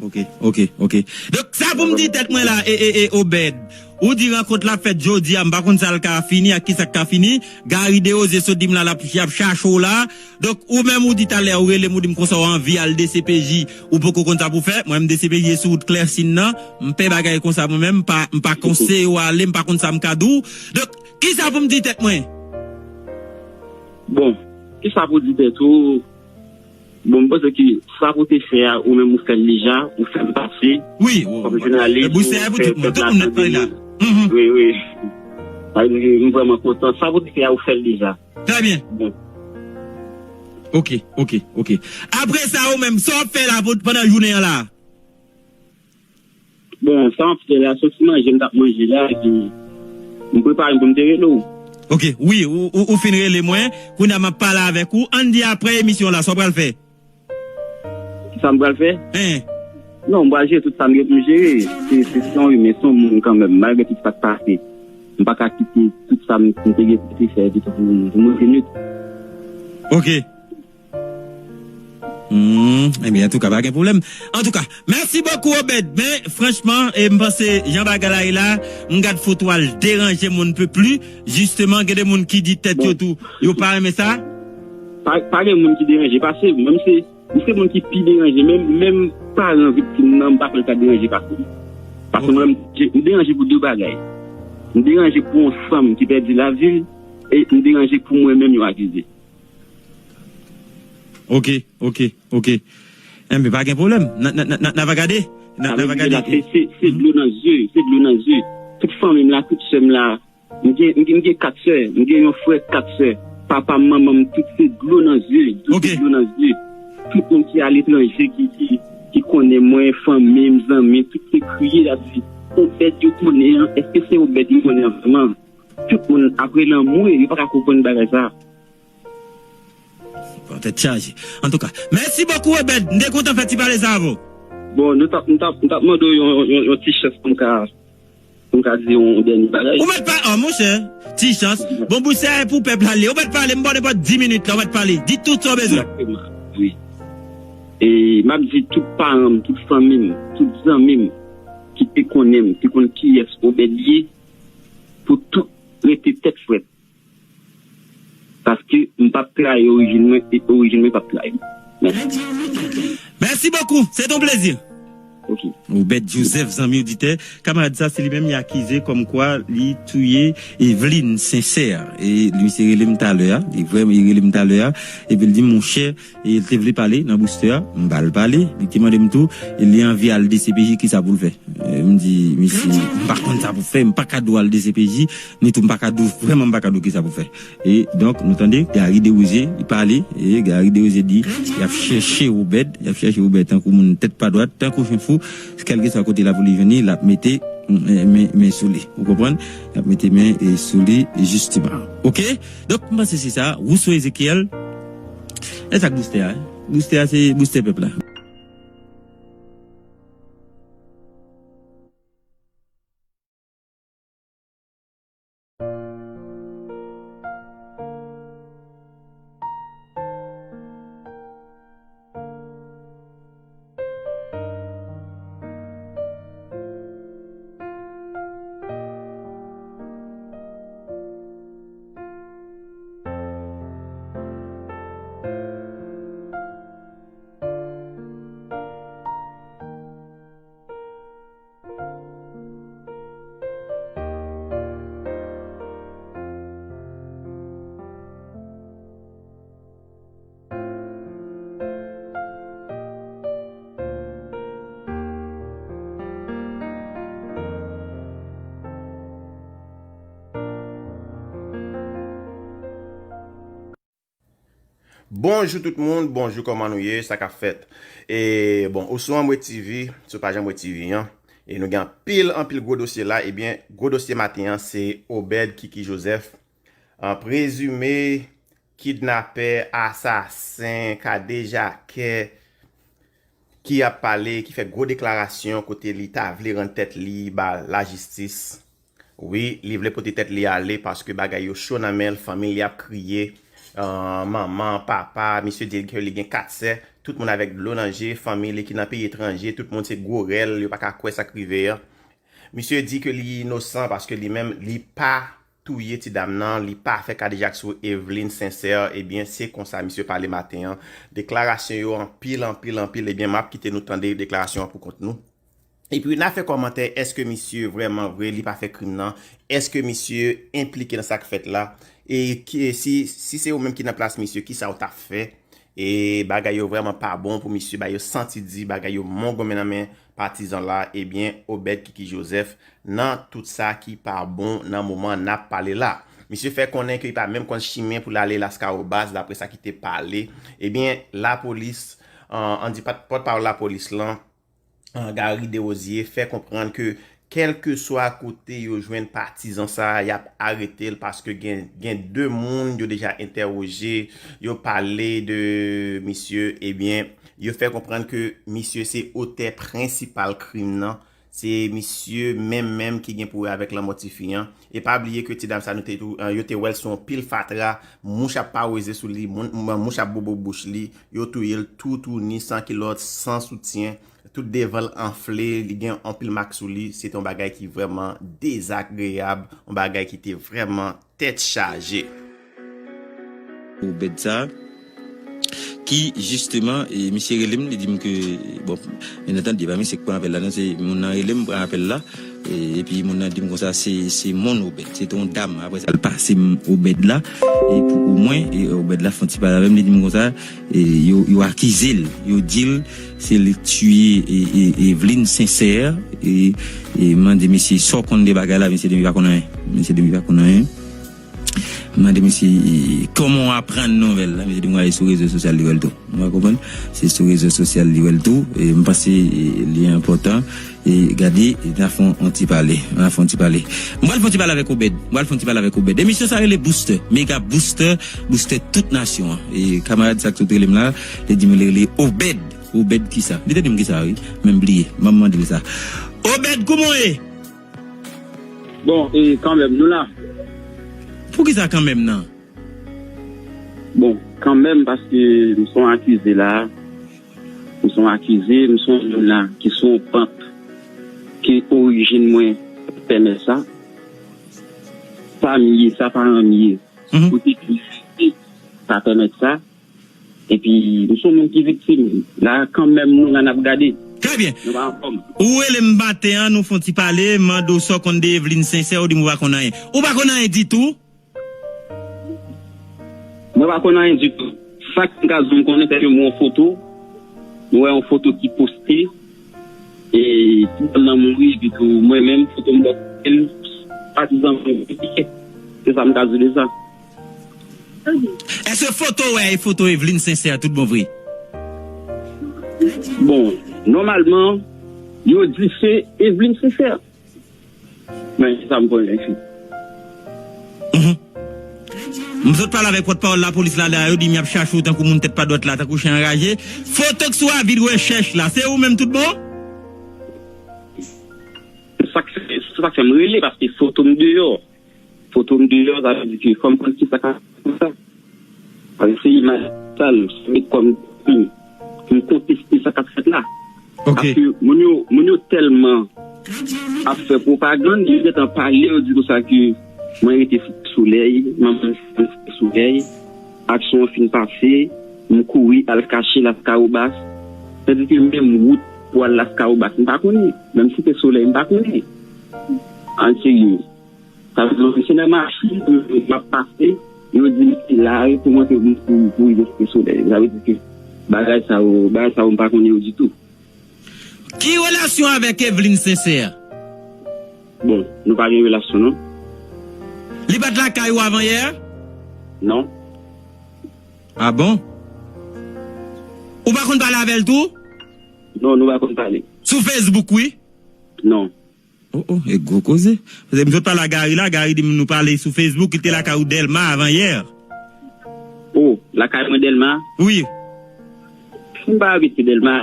Ok, ok, ok. Donk, sa pou m di tèt mwen la, e, e, e, Obed. Ou di rankont la fèt jodi a, m pa konn sa l ka fini ak ki sa k ka fini. Gary Desrosiers sot di m la, l ap, y ap chache w la. Donk, ou menm ou di talè, ou rele m, ou di m konsa w anvi al D C P J, ou poko konn sa pou fè. Mwen menm D C P J e sou wout Klèsin nan. M pè bagay konsa mwen menm, m pa, m pa konseye w ale, m pa konn sa m ka di w. Donk, ki sa pou m di tèt mwen? Bon, ki sa pou di tèt ou? Bon, m panse ke sa pou te fè a, ou menm ou fè l deja, ou fè m pase. Wi, ou, kòm jounalis, ou fè pèp la tande nou. Wi, wi. Sa vle di ke m vrèman kontan. Sa pou te fè a, ou fè l deja. Trè byen. Bon. Ok, ok, ok. Apre sa, ou menm, sa w ap fè la pou, pandan jounen an la? Bon, sa m ap fè la, se ti manje m t ap manje la, epi m prepare m pou m te rele w. Ok, wi, ou, ou, ou fin rele mwen, kounye a m ap pale avèk ou. Ann di apre emisyon la, sa w pral fè? Kisa m pral fè? Hein. Non, m pral jere tout sa m gen pou m jere. Se, se, se yon imen, se yon moun kanmenm, malgre tout sa k pase. M pa ka kite tout sa m, m te gen pou te fè, epi tou pou, pou m rete nit. Ok. Hmm, ebyen, antouka, pa gen pwoblèm. Antouka, mèsi bokou, Obed. Men, franchman, e, m panse, jan bagay la ye la, m gad foto a, l deranje m on ne peut plus. Jisteman, gen de moun ki di tèt yo tou, yo pa renmen sa. Pa, pa gen moun ki deranje pase m. Menm se, m se moun ki pi deranje. Menm, menm paran viktim nan, m pa kwè l ka deranje pase m. Pase mwen, m, m deranje pou de bagay. M deranje pou yon fanm ki pèdi lavi l, e m deranje pou mwen menm yo akize. Ok, ok, ok. Enben, pa gen pwoblèm. N a, n a, n a, n a, n a va gade. N a, n a va gade. Se, se, se dlo nan zye, se dlo nan zye. Tout fanmi m la, tout sè m la. M gen, m gen, m gen kat sè. M gen yon frè, kat sè. Papa m, manman m, tout se dlo nan zye. Tout se dlo nan zye. Tout moun ki aletranje, ki, ki, ki konnen mwen, fanmi m, zanmi, tout se kriye, y ap di, Obed yo konnen an, èske se Obed yo konnen an vrèman? Tout moun ap rele anmwe, yo pa ka konprann bagay sa. Bon, tèt chaje. Antouka, mèsi bokou, Obed. M te kontan fè ti pale sa avè w. Bon, nou t ap, nou t ap, nou t ap mande w yon, yon, yon ti chans pou m ka, pou m ka di yon dènye bagay. Ou mèt pa, oh, monchè, ti chans. Bon, bouch se pou pèp la li. Ou mèt pale, m ba w nenpòt dis minit la, ou mèt pale. Di tout sa w bezwen. Egzakteman, wi. E m ap di tout paran m, tout fanmi m, tout zanmi m ki te konnen m, ki konn kiyès Obed ye, pou tout rete tèt frèt. Paske m p ap trayi orijin mwen e orijin mwen p ap trayi m. Mèsi. Mèsi bokou. Se t on plezi. Ok. Obed Joseph, zanmi oditè. Kamarad sa, se li menm li akize kòmkwa li touye Eveline Sincère. E li, misye rele m talè a. Li vrèman, li rele m talè a. Epi l di, monchè, e li te vle pale nan bouste a. M ba l pale. Li te mande m tou, e li anvi al D C P J, kisa pou l fè. E m di, misye, m pa konn sa pou fè, m pa ka di w al D C P J, ni tou m pa ka di w, vrèman m pa ka di w kisa pou fè. E donk, nou tande, Gary Desrosiers, li pale, e Gary Desrosiers di, y ap chèche Obed, y ap chèche Obed tankou moun tèt pa dwat, tankou chen fou, kèlkeswa kote la pou li jwenn li, l ap mete men, men, men sou li. Ou konprann? L ap mete men, e, sou li, jisteman. Oke? Donk, m panse se sa, Rousseau Ezekiel, e sa k bouste a, hein? Bouste a, se bouste pèp la. Bonjou tout moun, bonjou, kòman nou ye, sa k ap fèt? E, bon, ou sou Anmwe T V, sou paj Anmwe T V an, e nou gen anpil, anpil gwo dosye la. Ebyen, gwo dosye maten an, se Obed Kiki Joseph, an prezime kidnapè, asasen, kadejakè, ki ap pale, ki fè gwo deklarasyon kote li ta vle rann tèt li ba lajistis. Wi, li vle pote tèt li ale paske bagay yo cho nan men l, fanmi l ap kriye, ah, manman, papa, misye di ke li gen kat sè, tout moun avèk dlo nan je, fanmi li ki nan peyi etranje, tout moun se gwo rèl, yo pa ka kwè sa k rive an. Misye di ke li inosan paske li menm, li pa touye ti dam nan, li pa fè kadejak sou Eveline Sincère, ebyen, se konsa misye pale maten an. Deklarasyon yo anpil, anpil, anpil, ebyen, m ap kite nou tande deklarasyon an pou kont nou. Epi, n a fè kòmantè, èske misye vrèman vre, li pa fè krim nan? Èske misye enplike nan sa k fèt la? E ki, si, si se ou menm ki nan plas misye, kisa w t ap fè? E bagay yo vrèman pa bon pou misye, bagay yo santi di, bagay yo mongonmen nan men patizan la, ebyen, Obed Kiki Joseph, nan tout sa ki pa bon nan moman n ap pale la. Misye fè konnen ke li pa menm konn chimen pou l ale Laskawobas, daprè sa ki te pale. Ebyen, lapolis, an, an di pat-, pòtpawòl lapolis lan, an, Gary Desrosiers, fè konprann ke kèlkeswa kote yo jwenn patizan sa a, y ap arete l paske gen, gen de moun yo deja entèwoje, yo pale de misye, ebyen, yo fè konprann ke misye se otè prensipal krim nan, se misye menm menm ki gen pou wè avèk lanmò tifi an. E pa bliye ke ti dam sa nou te tou, yo te wè l sou yon pil fatra, mouch ap paweze sou li, moun, mouch ap bobo bouch li, yo touye l toutouni, san kilòt, san soutyen, tout devan l anfle, li gen anpil mak sou li. Se te yon bagay ki vrèman dezagreyab, yon bagay ki te vrèman tèt chaje. Obed sa, ki, jisteman, e, misye rele m, li di m ke, bon, byen antandi, e pa misye k pran apèl la, non, se moun nan rele m, pran apèl la, e, epi moun nan di m konsa, se, se moun Obed, se te yon dam, apre sa, l pase m Obed la, e pou, pou mwen, e Obed la fè yon ti pale avè m, li di m konsa, e yo, yo akize l, yo di l, se li k tiye, e, e, Eveline Sincère, e, e mande misye, sa w konn de bagay la, misye di m li pa konn anyen, misye di m li pa konn anyen. M mande misye, e, kòman w aprann nouvèl la? Misye di m gade sou rezo sosyal li wè l tou. Ou konprann? Se sou rezo sosyal li wè l tou. E m panse, e, li enpòtan. E gade, e n a fè yon ti pale. N a fè yon ti pale. M pral fè yon ti pale avèk Obed. M pral fè yon ti pale avèk Obed. Emisyon sa rele Booster. Mega Booster. Booster tout nasyon an. E kamarad sa k sot rele m la, li di m li rele Obed. Obed kisa? Li te di m kisa, wi. Men m bliye. M ap mande l sa. Obed, kòman w ye? Bon, e kanmenm, nou la. Poukisa kanmenm nan? Bon, kanmenm, paske m se yon akize la. M se yon akize, m se yon moun la ki sou yon pant ke orijin mwen pèmèt sa. Sa m ye, sa paran m ye. Mhm. Kote ki sa pèmèt sa. Epi, m se yon moun ki viktim. La, kanmenm, nou la, n ap gade. Trè byen. Nou pa anfòm. Ou rele m maten an, nou fè yon ti pale, m mande w sa w konn de Eveline Sincère, ou di m ou pa konn anyen. Ou pa konn anyen ditou? Mwen pa konn anyen ditou. Sa k m ka di w m konnen, se ke m wè yon foto. M wè yon foto ki poste. E, ti dam nan mouri, epi tou, mwen menm, foto m bò kote l, patizan mwen, se sa m ka di w de sa. Èske foto w wè a e foto Eveline Sincère tout bon vre? Bon, nòmalman, yo di se Eveline Sincère. Men, se sa m konnen, fi. Mhm. M sot pale avèk pòtpawòl lapolis la, la, yo di m y ap chache w tankou moun tèt pa dwat la, tankou chen anraje. Foto k sou avi de rechèch la, se ou menm tout bon? Sa k fè, sa k fè m rele, paske foto m deyò. Foto m deyò, sa vle di ke fò m konn kisa k ap fèt konsa. Paske se imaj sal, se met kò m pou m konteste sa k ap fèt la. Ok. Paske moun yo, moun yo tèlman ap fè pwopagann, yo gentan pale, yo di konsa ke mwen rete Site Solèy, manman m Site Solèy, aksyon an fin pase, m kouri al kache Laskawobas. Sètadi ke menm wout pou al Laskawobas, m pa konnen. Menm Site Solèy, m pa konnen. An serye. Sa vle di, se nan machin m ap pase, yo di m se la pou monte pou, pou rive Site Solèy. Sa vle di ke bagay sa yo, bagay sa yo m pa konnen yo ditou. Ki relasyon avèk Eveline Sincère? Bon, nou pa gen relasyon, non. Li pa t lakay ou avan yè? Non. Ah bon? Ou pa konn pale avè l tou? Non, nou pa konn pale. Sou Facebook, wi? Non. Oh, oh, e gwo koze. Paske m sot pale a Gary la, Gary di m nou pale sou Facebook, li te lakay ou Dèlma avan yè. Oh, lakay mwen Dèlma? Wi. M pa abite Dèlma.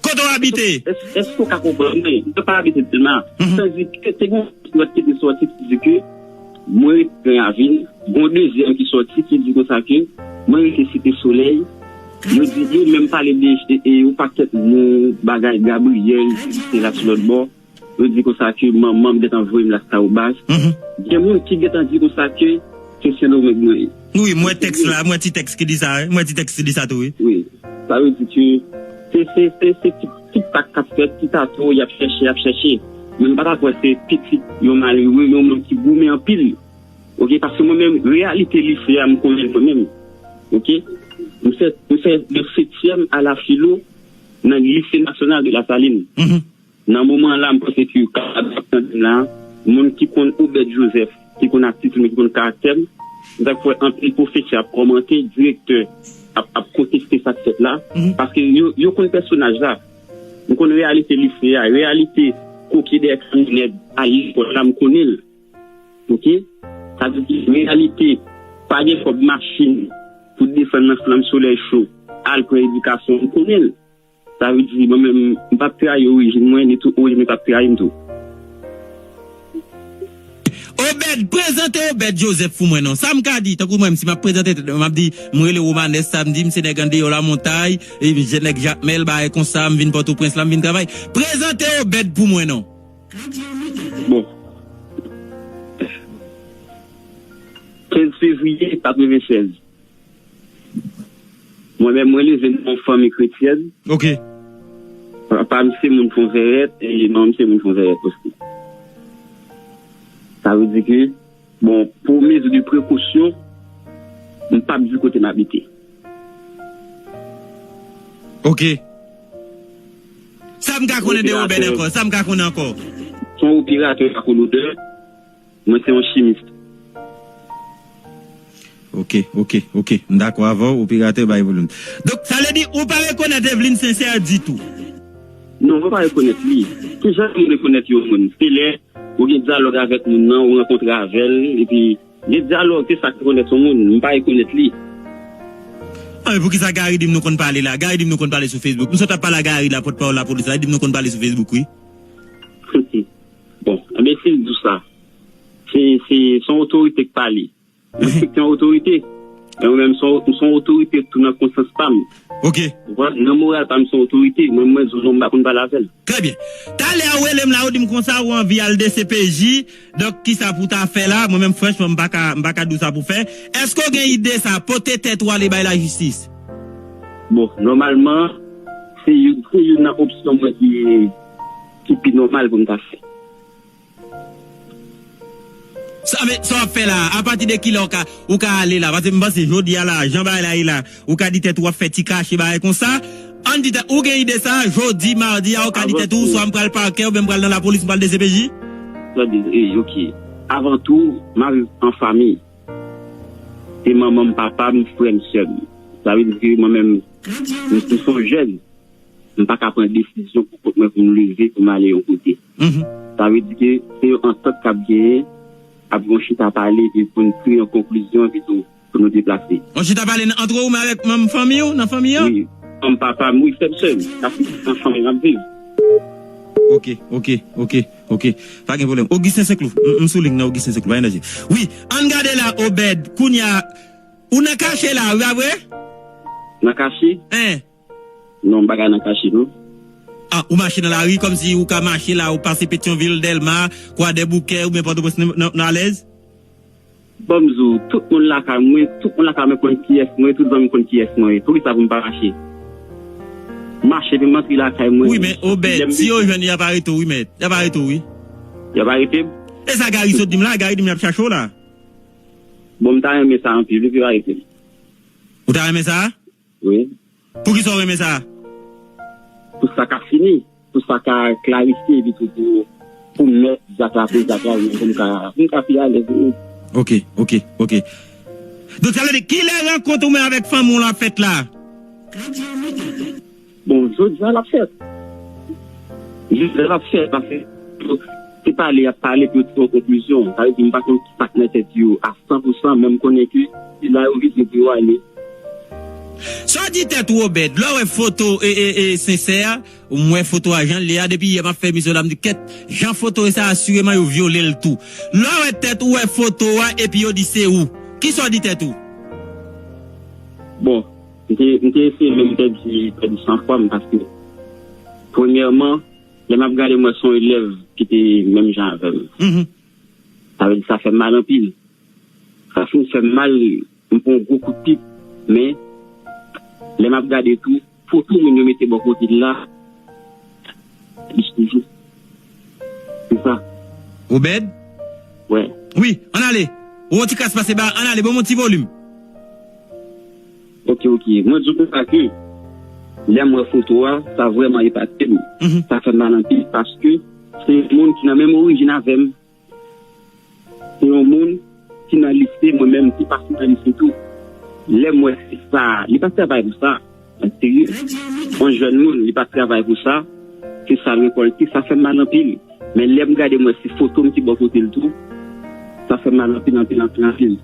Kote w abite? Èske, èske w ka konprann mwen? M pa abite Dèlma. Mhm. Sa di ke te gen yon lòt ki te sòti ki di ke Mwen ret pran avil. Gon dezyèm ki sòti ki di konsa ke mwen rete Site Solèy. Yo di, yo menm pale de e, e, yon pakèt mo, bagay Gabriyèl, se la sou lòt bò. Yo di konsa ke manman m gentan voye m Las Kawobas. Gen moun ki gentan di konsa ke se Sendomeng mwen ye. Wi, mwen tèks la, mwen ti tèks ki di sa, wi. Mwen ti tèks ki di sa tou, wi. Wi. Sa vle di ke se, se, se, se ti, ti pak k ap fèt, ti tato, y ap chèche, y ap chèche. Men m pa ta kwè se pitit yon malere, yon moun ki goumen anpil. Oke, paske mwen menm, reyalite lise a, m konnen l mwen menm. Oke? M fè, m fè de setyèm a la filo nan Lycée National de la Saline. Nan moman la, m panse ke w kapab ap tande m la, moun ki konn Obed Joseph, ki konn atitid mwen, ki konn karaktè m, m ta kwè anpil pwofesè ap kòmante, direktè ap, ap konteste sa k fèt la, paske yo, yo konn pèsonaj la. M konn reyalite lise a, reyalite koke dèyè kamyonèt a lekòl la, m konnen l. Oke? Sa vle di, reyalite, pa gen kòb machin pou desann nan flanm solèy cho, al pran edikasyon, m konnen l. Sa vle di, mwen menm, m p ap trayi orijin mwen, ni tou orijin mwen p ap trayi m tou. Obed, prezante Obed Joseph pou mwen non. Sa m ka di, tankou mwen, si m ap prezante tèt mwen, m ap di, mwen rele Romanes Samdi, m se nèg andeyò Lamontay, e m se nèg Jakmèl, bagay konsa, m vin Pòtoprens la, m vin travay. Prezante Obed pou mwen non. Bon. Kenz fevriye katrevennsèz. Mwen menm, mwen leve nan yon fanmi kretyèn. Ok. Papa m se moun Fonvèrèt, e manman m se moun Fonvèrèt osi. Sa vle di ke, bon, pou mezi de prekosyon, m p ap di kote m abite. Ok. Sa m ka konnen de Obed ankò? Sa m ka konnen ankò? Se yon operatè lakolodè. Mwen se yon chimis. Ok, ok, ok. M dakò avè w, operatè bay volim. Donk, sa vle di ou pa rekonèt Eveline Sincère ditou? Non, mwen pa rekonèt li. Kijan pou m rekonèt yon moun? Se lè ou gen dyalòg avèk moun nan, ou rankontre avè l, epi gen dyalòg, se sa k rekonèt yon moun. M pa rekonèt li. Ah, men poukisa Gary di m nou konn pale la? Gary di m nou konn pale sou Facebook. M sot ap pale a Gary la, pòtpawòl lapolis la, li di m nou konn pale sou Facebook, wi. Bon, enben, si l di w sa, se, se, se yon otorite k pale. Respekte yon otorite. Men mwen menm, se yon, se yon otorite tou nan konsyans pa m. Ok. Ou konprann? Nan moral pa m, se yon otorite. Mwen, mwen di w non, m pa konn pale avè l. Trè byen. Talè a ou rele m la, ou di m konsa, ou anvi al D C P J. Donk, kisa pou w ta fè la? Mwen menm, franchman, m pa ka, m pa ka di w sa pou w fè. Èske w gen ide sa, pote tèt ou ale bay lajistis? Bon, nòmalman, se youn, se youn nan opsyon mwen ki, ki pi nòmal pou m ta fè. Sa, men, sa w ap fè la, apati de kilè w ka, ou ka ale la? Paske m panse jodi a la, jan bagay la ye la, ou ka di tèt ou w ap fè ti kache bagay konsa. Ann di tèt, ou gen ide sa, jodi, madi a, ou ka di tèt ou, swa m pral pakè, oubyen m pral nan lapolis, m pral D C P J? Tande, e, ok. Avan tou, m ap viv an fanmi. Se manman m, papa m, frè m, sè m. Sa vle di ke mwen menm, m, m se yon jèn. M pa ka pran desizyon pou kont mwen pou m leve, pou m ale yon kote. Sa vle di ke se yon antant k ap genyen, ap gen yon chita pale, epi pou n tire yon konklizyon, epi tou, pou nou deplase. Yon chita pale nan, antre ou menm avèk manm fanmi w, nan fanmi an? Wi, manm papa m, wi, frè m, sè m. Sa se nan fanmi m ap viv. Ok, ok, ok, ok. Pa gen pwoblèm. Augustin Saint-Cloud, m, m sou liy nan Augustin Saint-Cloud, pa gen danje. Wi, ann gade la, Obed, kounye a, ou nan kache la, wi, pa vre? Nan kache? Hein? Non, m pa ka nan kache, non. Ah, ou mache nan lari kòmsi ou ka mache la, ou pase Petyonvil, Dèlma, Kwadèboukè, oubyen Pòtoprens, nan, nan, nan alèz? Ban m di w, tout moun lakay mwen, tout moun lakay mwen konn kiyès mwen ye, tout zanmi m konn kiyès mwen ye. Poukisa pou m pa mache? Mache, epi m antre lakay mwen. Wi, men Obed, si yo jwenn, y ap arete w, wi, mèt. Y ap arete w, wi. Y ap arete m? E sa Gary sot di m la, Gary di m y ap chache w la. Bon, m ta renmen sa anpil, wi, pou yo arete m. Ou ta renmen sa? Wi. Poukisa w renmen sa? Pou sa ka fini, pou sa ka klarifye, epi tou pou, pou mèt zak la, pou zak la, pou m ka, pou m ka pi alèz, wi. Ok, ok, ok. Donk, sa vle di, kilè rankont ou menm avèk fanmi w la fèt la? Bon, jodi a l ap fèt. Jodi a l ap fèt, paske se pale y ap pale pou yo tire yon konklizyon. Sa vle di, m pa konn ki sa k nan tèt yo a san pou san, men m konnen ke se la yo vize pou yo ale. Sa w di tèt ou, Obed, lè w wè foto e, e, e, Sensè a, m wè foto a jan l ye a, depi yè m ap fè emisyon la, m di, kèt, jan foto e sa, asireman yo vyole l tou. Lè w wè tèt ou, wè foto a, epi yo di se ou. Kisa w di tèt ou? Bon, m te, m te eseye menm pèdi, pèdi sanfwa m, paske, premyèman, lè m ap gade, m wè se yon elèv ki te menm jan avè m. Sa vle di, sa fè m mal anpil. Sa fin fè m mal, m pran yon gwo kout pip. Men, lè m ap gade tou, foto moun yo mete bò kote l la, plis toujou. Se sa. Obed? Wè. Wi, ann ale. Ou yon ti kras pase ba, ann ale, ban m yon ti volim. Ok, ok. Mwen di w konsa ke lè m wè foto a, sa vrèman epate m. Sa fè m mal anpil paske se yon moun ki nan menm orijin avè m. Se yon moun ki nan lise, mwen menm, ki pase nan lise tou. Lè m wè se sa, li pa travay pou sa. Mwen serye. Yon jèn moun, li pa travay pou sa. Se sa l rekòlte, sa fè m mal anpil. Men lè m gade, m wè se foto m ki bò kote l tou. Sa fè m mal anpil, anpil, anpil, anpil.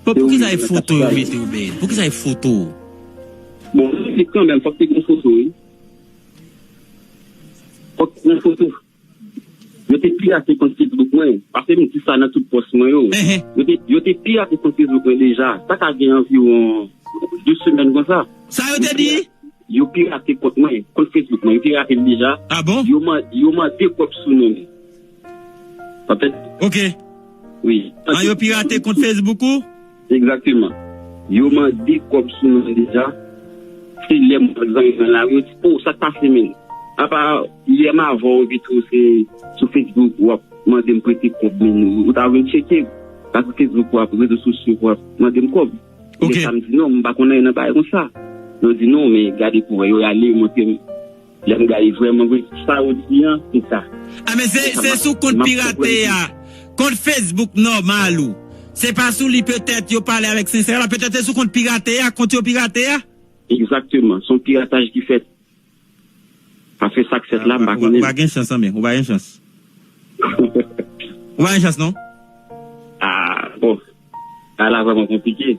Bon, poukisa e foto yo mete w, Ben? Poukisa e foto? Bon, se kanmenm, fòk te gen foto, wi. Fòk te gen foto. Yo te pirate kont Facebook mwen. Paske m di sa nan tout pòs mwen yo. Yo te, yo te pirate kont Facebook mwen deja. Sa ka gen anviwon de semèn konsa. Sa yo te di? Yo pirate kont mwen, kont Facebook mwen. Yo pirate l deja. Ah bon? Yo, man, yo mande kòb sou non m. Patèt. Ok. Wi. An yo pirate kont Facebook ou? Egzakteman. Yo mande kòb sou non m deja. Se lè m wè zanmi mwen la, yo di, oh, sa k pase, menm? Apa, yè m avè w, epi tou, se sou Facebook, w ap mande m prete kòb, men ou, ou ta vin tcheke. Pa sou Facebook, w ap, rezo sosyo, w ap mande m kòb. Ok. Men sa m di, non, m pa konn anyen nan bagay konsa. Yo di, non, men gade pou wè, yo rale, yo montre m. Lè m gade vrèman, vre, sa yo di an, se sa. Ah, men se, se sou kont pirate a. Kont Facebook nòmal ou. Se pa sou li petèt yo pale avèk Sensè la, petèt se sou kont pirate a, kont yo pirate a. Egzakteman. Se yon pirataj ki fèt. Paske sa k fèt la, m pa konnen. Ou pa gen chans, anben. Ou pa gen chans. Ou pa gen chans, non? Ah, bon. Sa la vrèman konplike.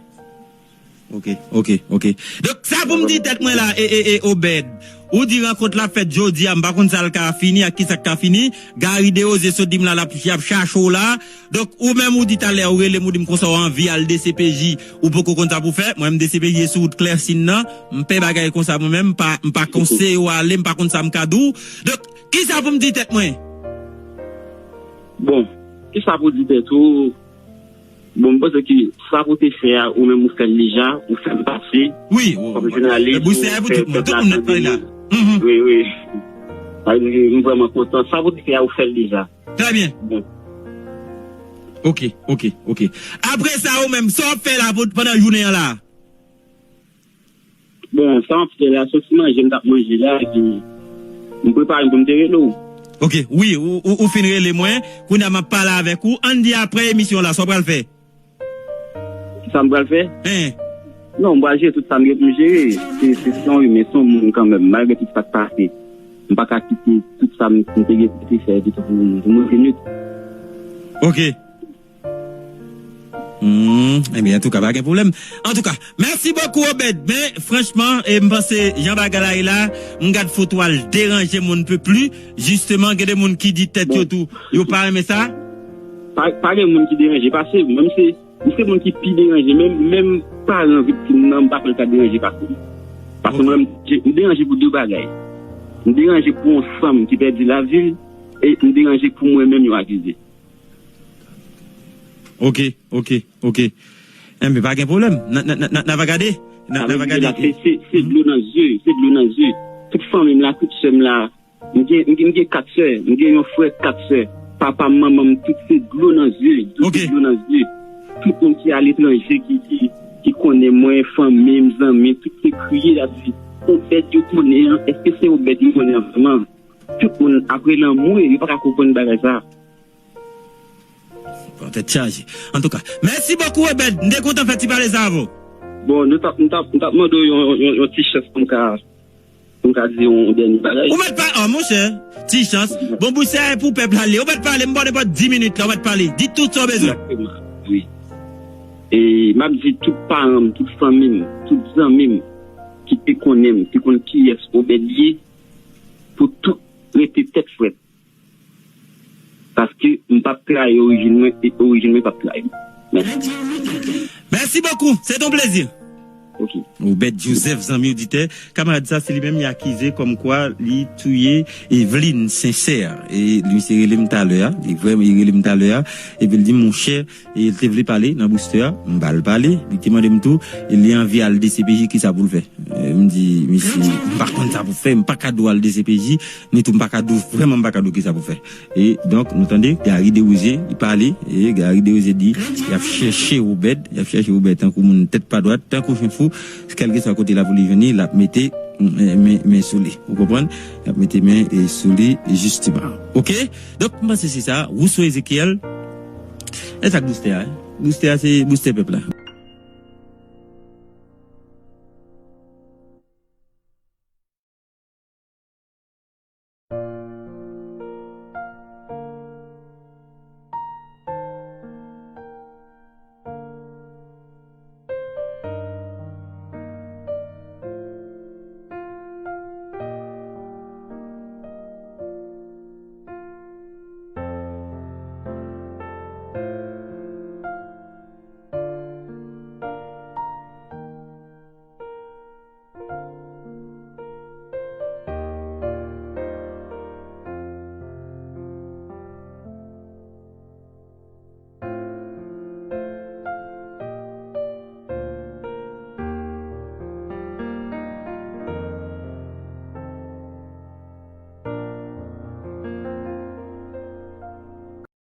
Ok, ok, ok. Donk, sa pou m di tèt mwen la, e, e, e, Obed. Ou di rankont la fèt jodi a, m pa konn sa l ka fini ak ki sa k ka fini. Gary Desrosiers sot di m la, l ap, y ap chache w la. Donk, ou menm ou di talè, ou rele m, ou di m konsa, ou anvi al D C P J, ou poko konn sa pou fè. Mwen menm D C P J e sou wout Klèsin nan. M pè bagay konsa mwen menm, m pa, m pa konseye w ale, m pa konn sa m ka di w. Donk, kisa pou m di tèt mwen? Bon, kisa pou di tèt ou? Bon, m panse ke sa pou te fè a, ou menm ou fè l deja, ou fè m pase. Wi, wi. Kòm jounalis, Bousen pou tout moun, tout moun ap pale la. Wi, wi. Sa vle di ke m vrèman kontan. Sa pou te fè a, ou fè l deja. Trè byen. Bon. Ok, ok, ok. Apre sa, ou menm, sa w ap fè la pou, pandan jounen an la? Bon, sa m ap fè la, se yon ti manje m t ap manje la, epi m prepare m pou m te rele w. Ok, wi, ou, ou, ou fin rele mwen, kounye a m ap pale avèk ou. Ann di apre emisyon la, sa w pral fè? Kisa m pral fè? Hein. Non, m pral jere tout sa m gen pou m jere. Se, se, se yon imen, se yon moun kanmenm, malgre tout sa k pase. M pa ka kite tout sa m, m te gen pou te fè, epi tou pou, pou mwen fini. Ok. Hmm, ebyen, antouka, pa gen pwoblèm. Antouka, mèsi bokou, Obed. Men, franchman, e, m panse, jan bagay la ye la, m gad foto a, l deranje m on ne peut plus. Jisteman, gen de moun ki di tèt yo tou, yo pa renmen sa. Pa, pa gen moun ki deranje pase m. Menm se, m se moun ki pi deranje. Menm, menm paran viktim nan, m pa kwè l ka deranje pase m. Paske mwen, m, m deranje pou de bagay. M deranje pou yon sanm ki pèdi lavi l, e m deranje pou mwen menm yo akize. Ok, ok, ok. Enben, pa gen pwoblèm. N a, n a, n a, n a, n a va gade. N a, n a va gade. Se, se, se dlo nan zye, se dlo nan zye. Tout fanmi m la, tout sè m la, m gen, m gen, m gen kat sè, m gen yon frè, kat sè. Papa m, manman m, tout se dlo nan zye, tout se dlo nan zye. Tout moun ki aletranje, ki, ki, ki konnen mwen, fanmi m, zanmi m, tout se kriye, y ap di, Obed yo konnen an, èske se Obed yo konnen an vrèman? Tout moun ap rele anmwe, yo pa ka konprann bagay sa. Bon, tèt chaje. Antouka, mèsi bokou, Obed. M te kontan fè ti pale sa avè w. Bon, nou t ap, m t ap, m t ap mande w yon, yon, yon ti chans pou m ka, pou m ka di yon dènye bagay. Ou mèt pa, oh, monchè, ti chans. Bon, bouch sa e pou pèp la li. Ou mèt pale, m ba w nenpòt dis minit la, ou mèt pale. Di tout sa w bezwen. Egzakteman, wi. E m ap di tout paran m, tout fanmi m, tout zanmi m, ki te konnen m, ki konn kiyès Obed ye, pou tout rete tèt frèt. Paske m p ap trayi orijin mwen, e orijin mwen p ap trayi m. Mèsi. Merci beaucoup, c'est un plaisir. Ok. Obed Joseph, zanmi oditè, kamarad sa, se li menm li akize kòmkwa li touye Eveline Sincère. E li se rele m talè a, li vrèman li rele m talè a, epi li di, monchè, e li te vle pale nan booster a, m ba l pale, li te mande m tou, e li anvi al D C P J, kisa pou l fè. E m di, mesye, m pa konn sa pou fè, m pa ka di w al D C P J, ni tou m pa ka di w, vrèman m pa ka di w kisa pou fè. E donk, nou tande, Gary Desrosiers, li pale, e Gary Desrosiers di, y ap chèche Obed, y ap chèche Obed tankou moun tèt pa dwat, tankou chen fou, kèlkeswa kote la pou li jwenn li, l ap mete men, men, men sou li. Ou konprann? L ap mete men e sou li, jisteman. Oke? Donk, m panse se sa, Rousseau Ezekiel, e sa k booster a, booster a se booster pèp la.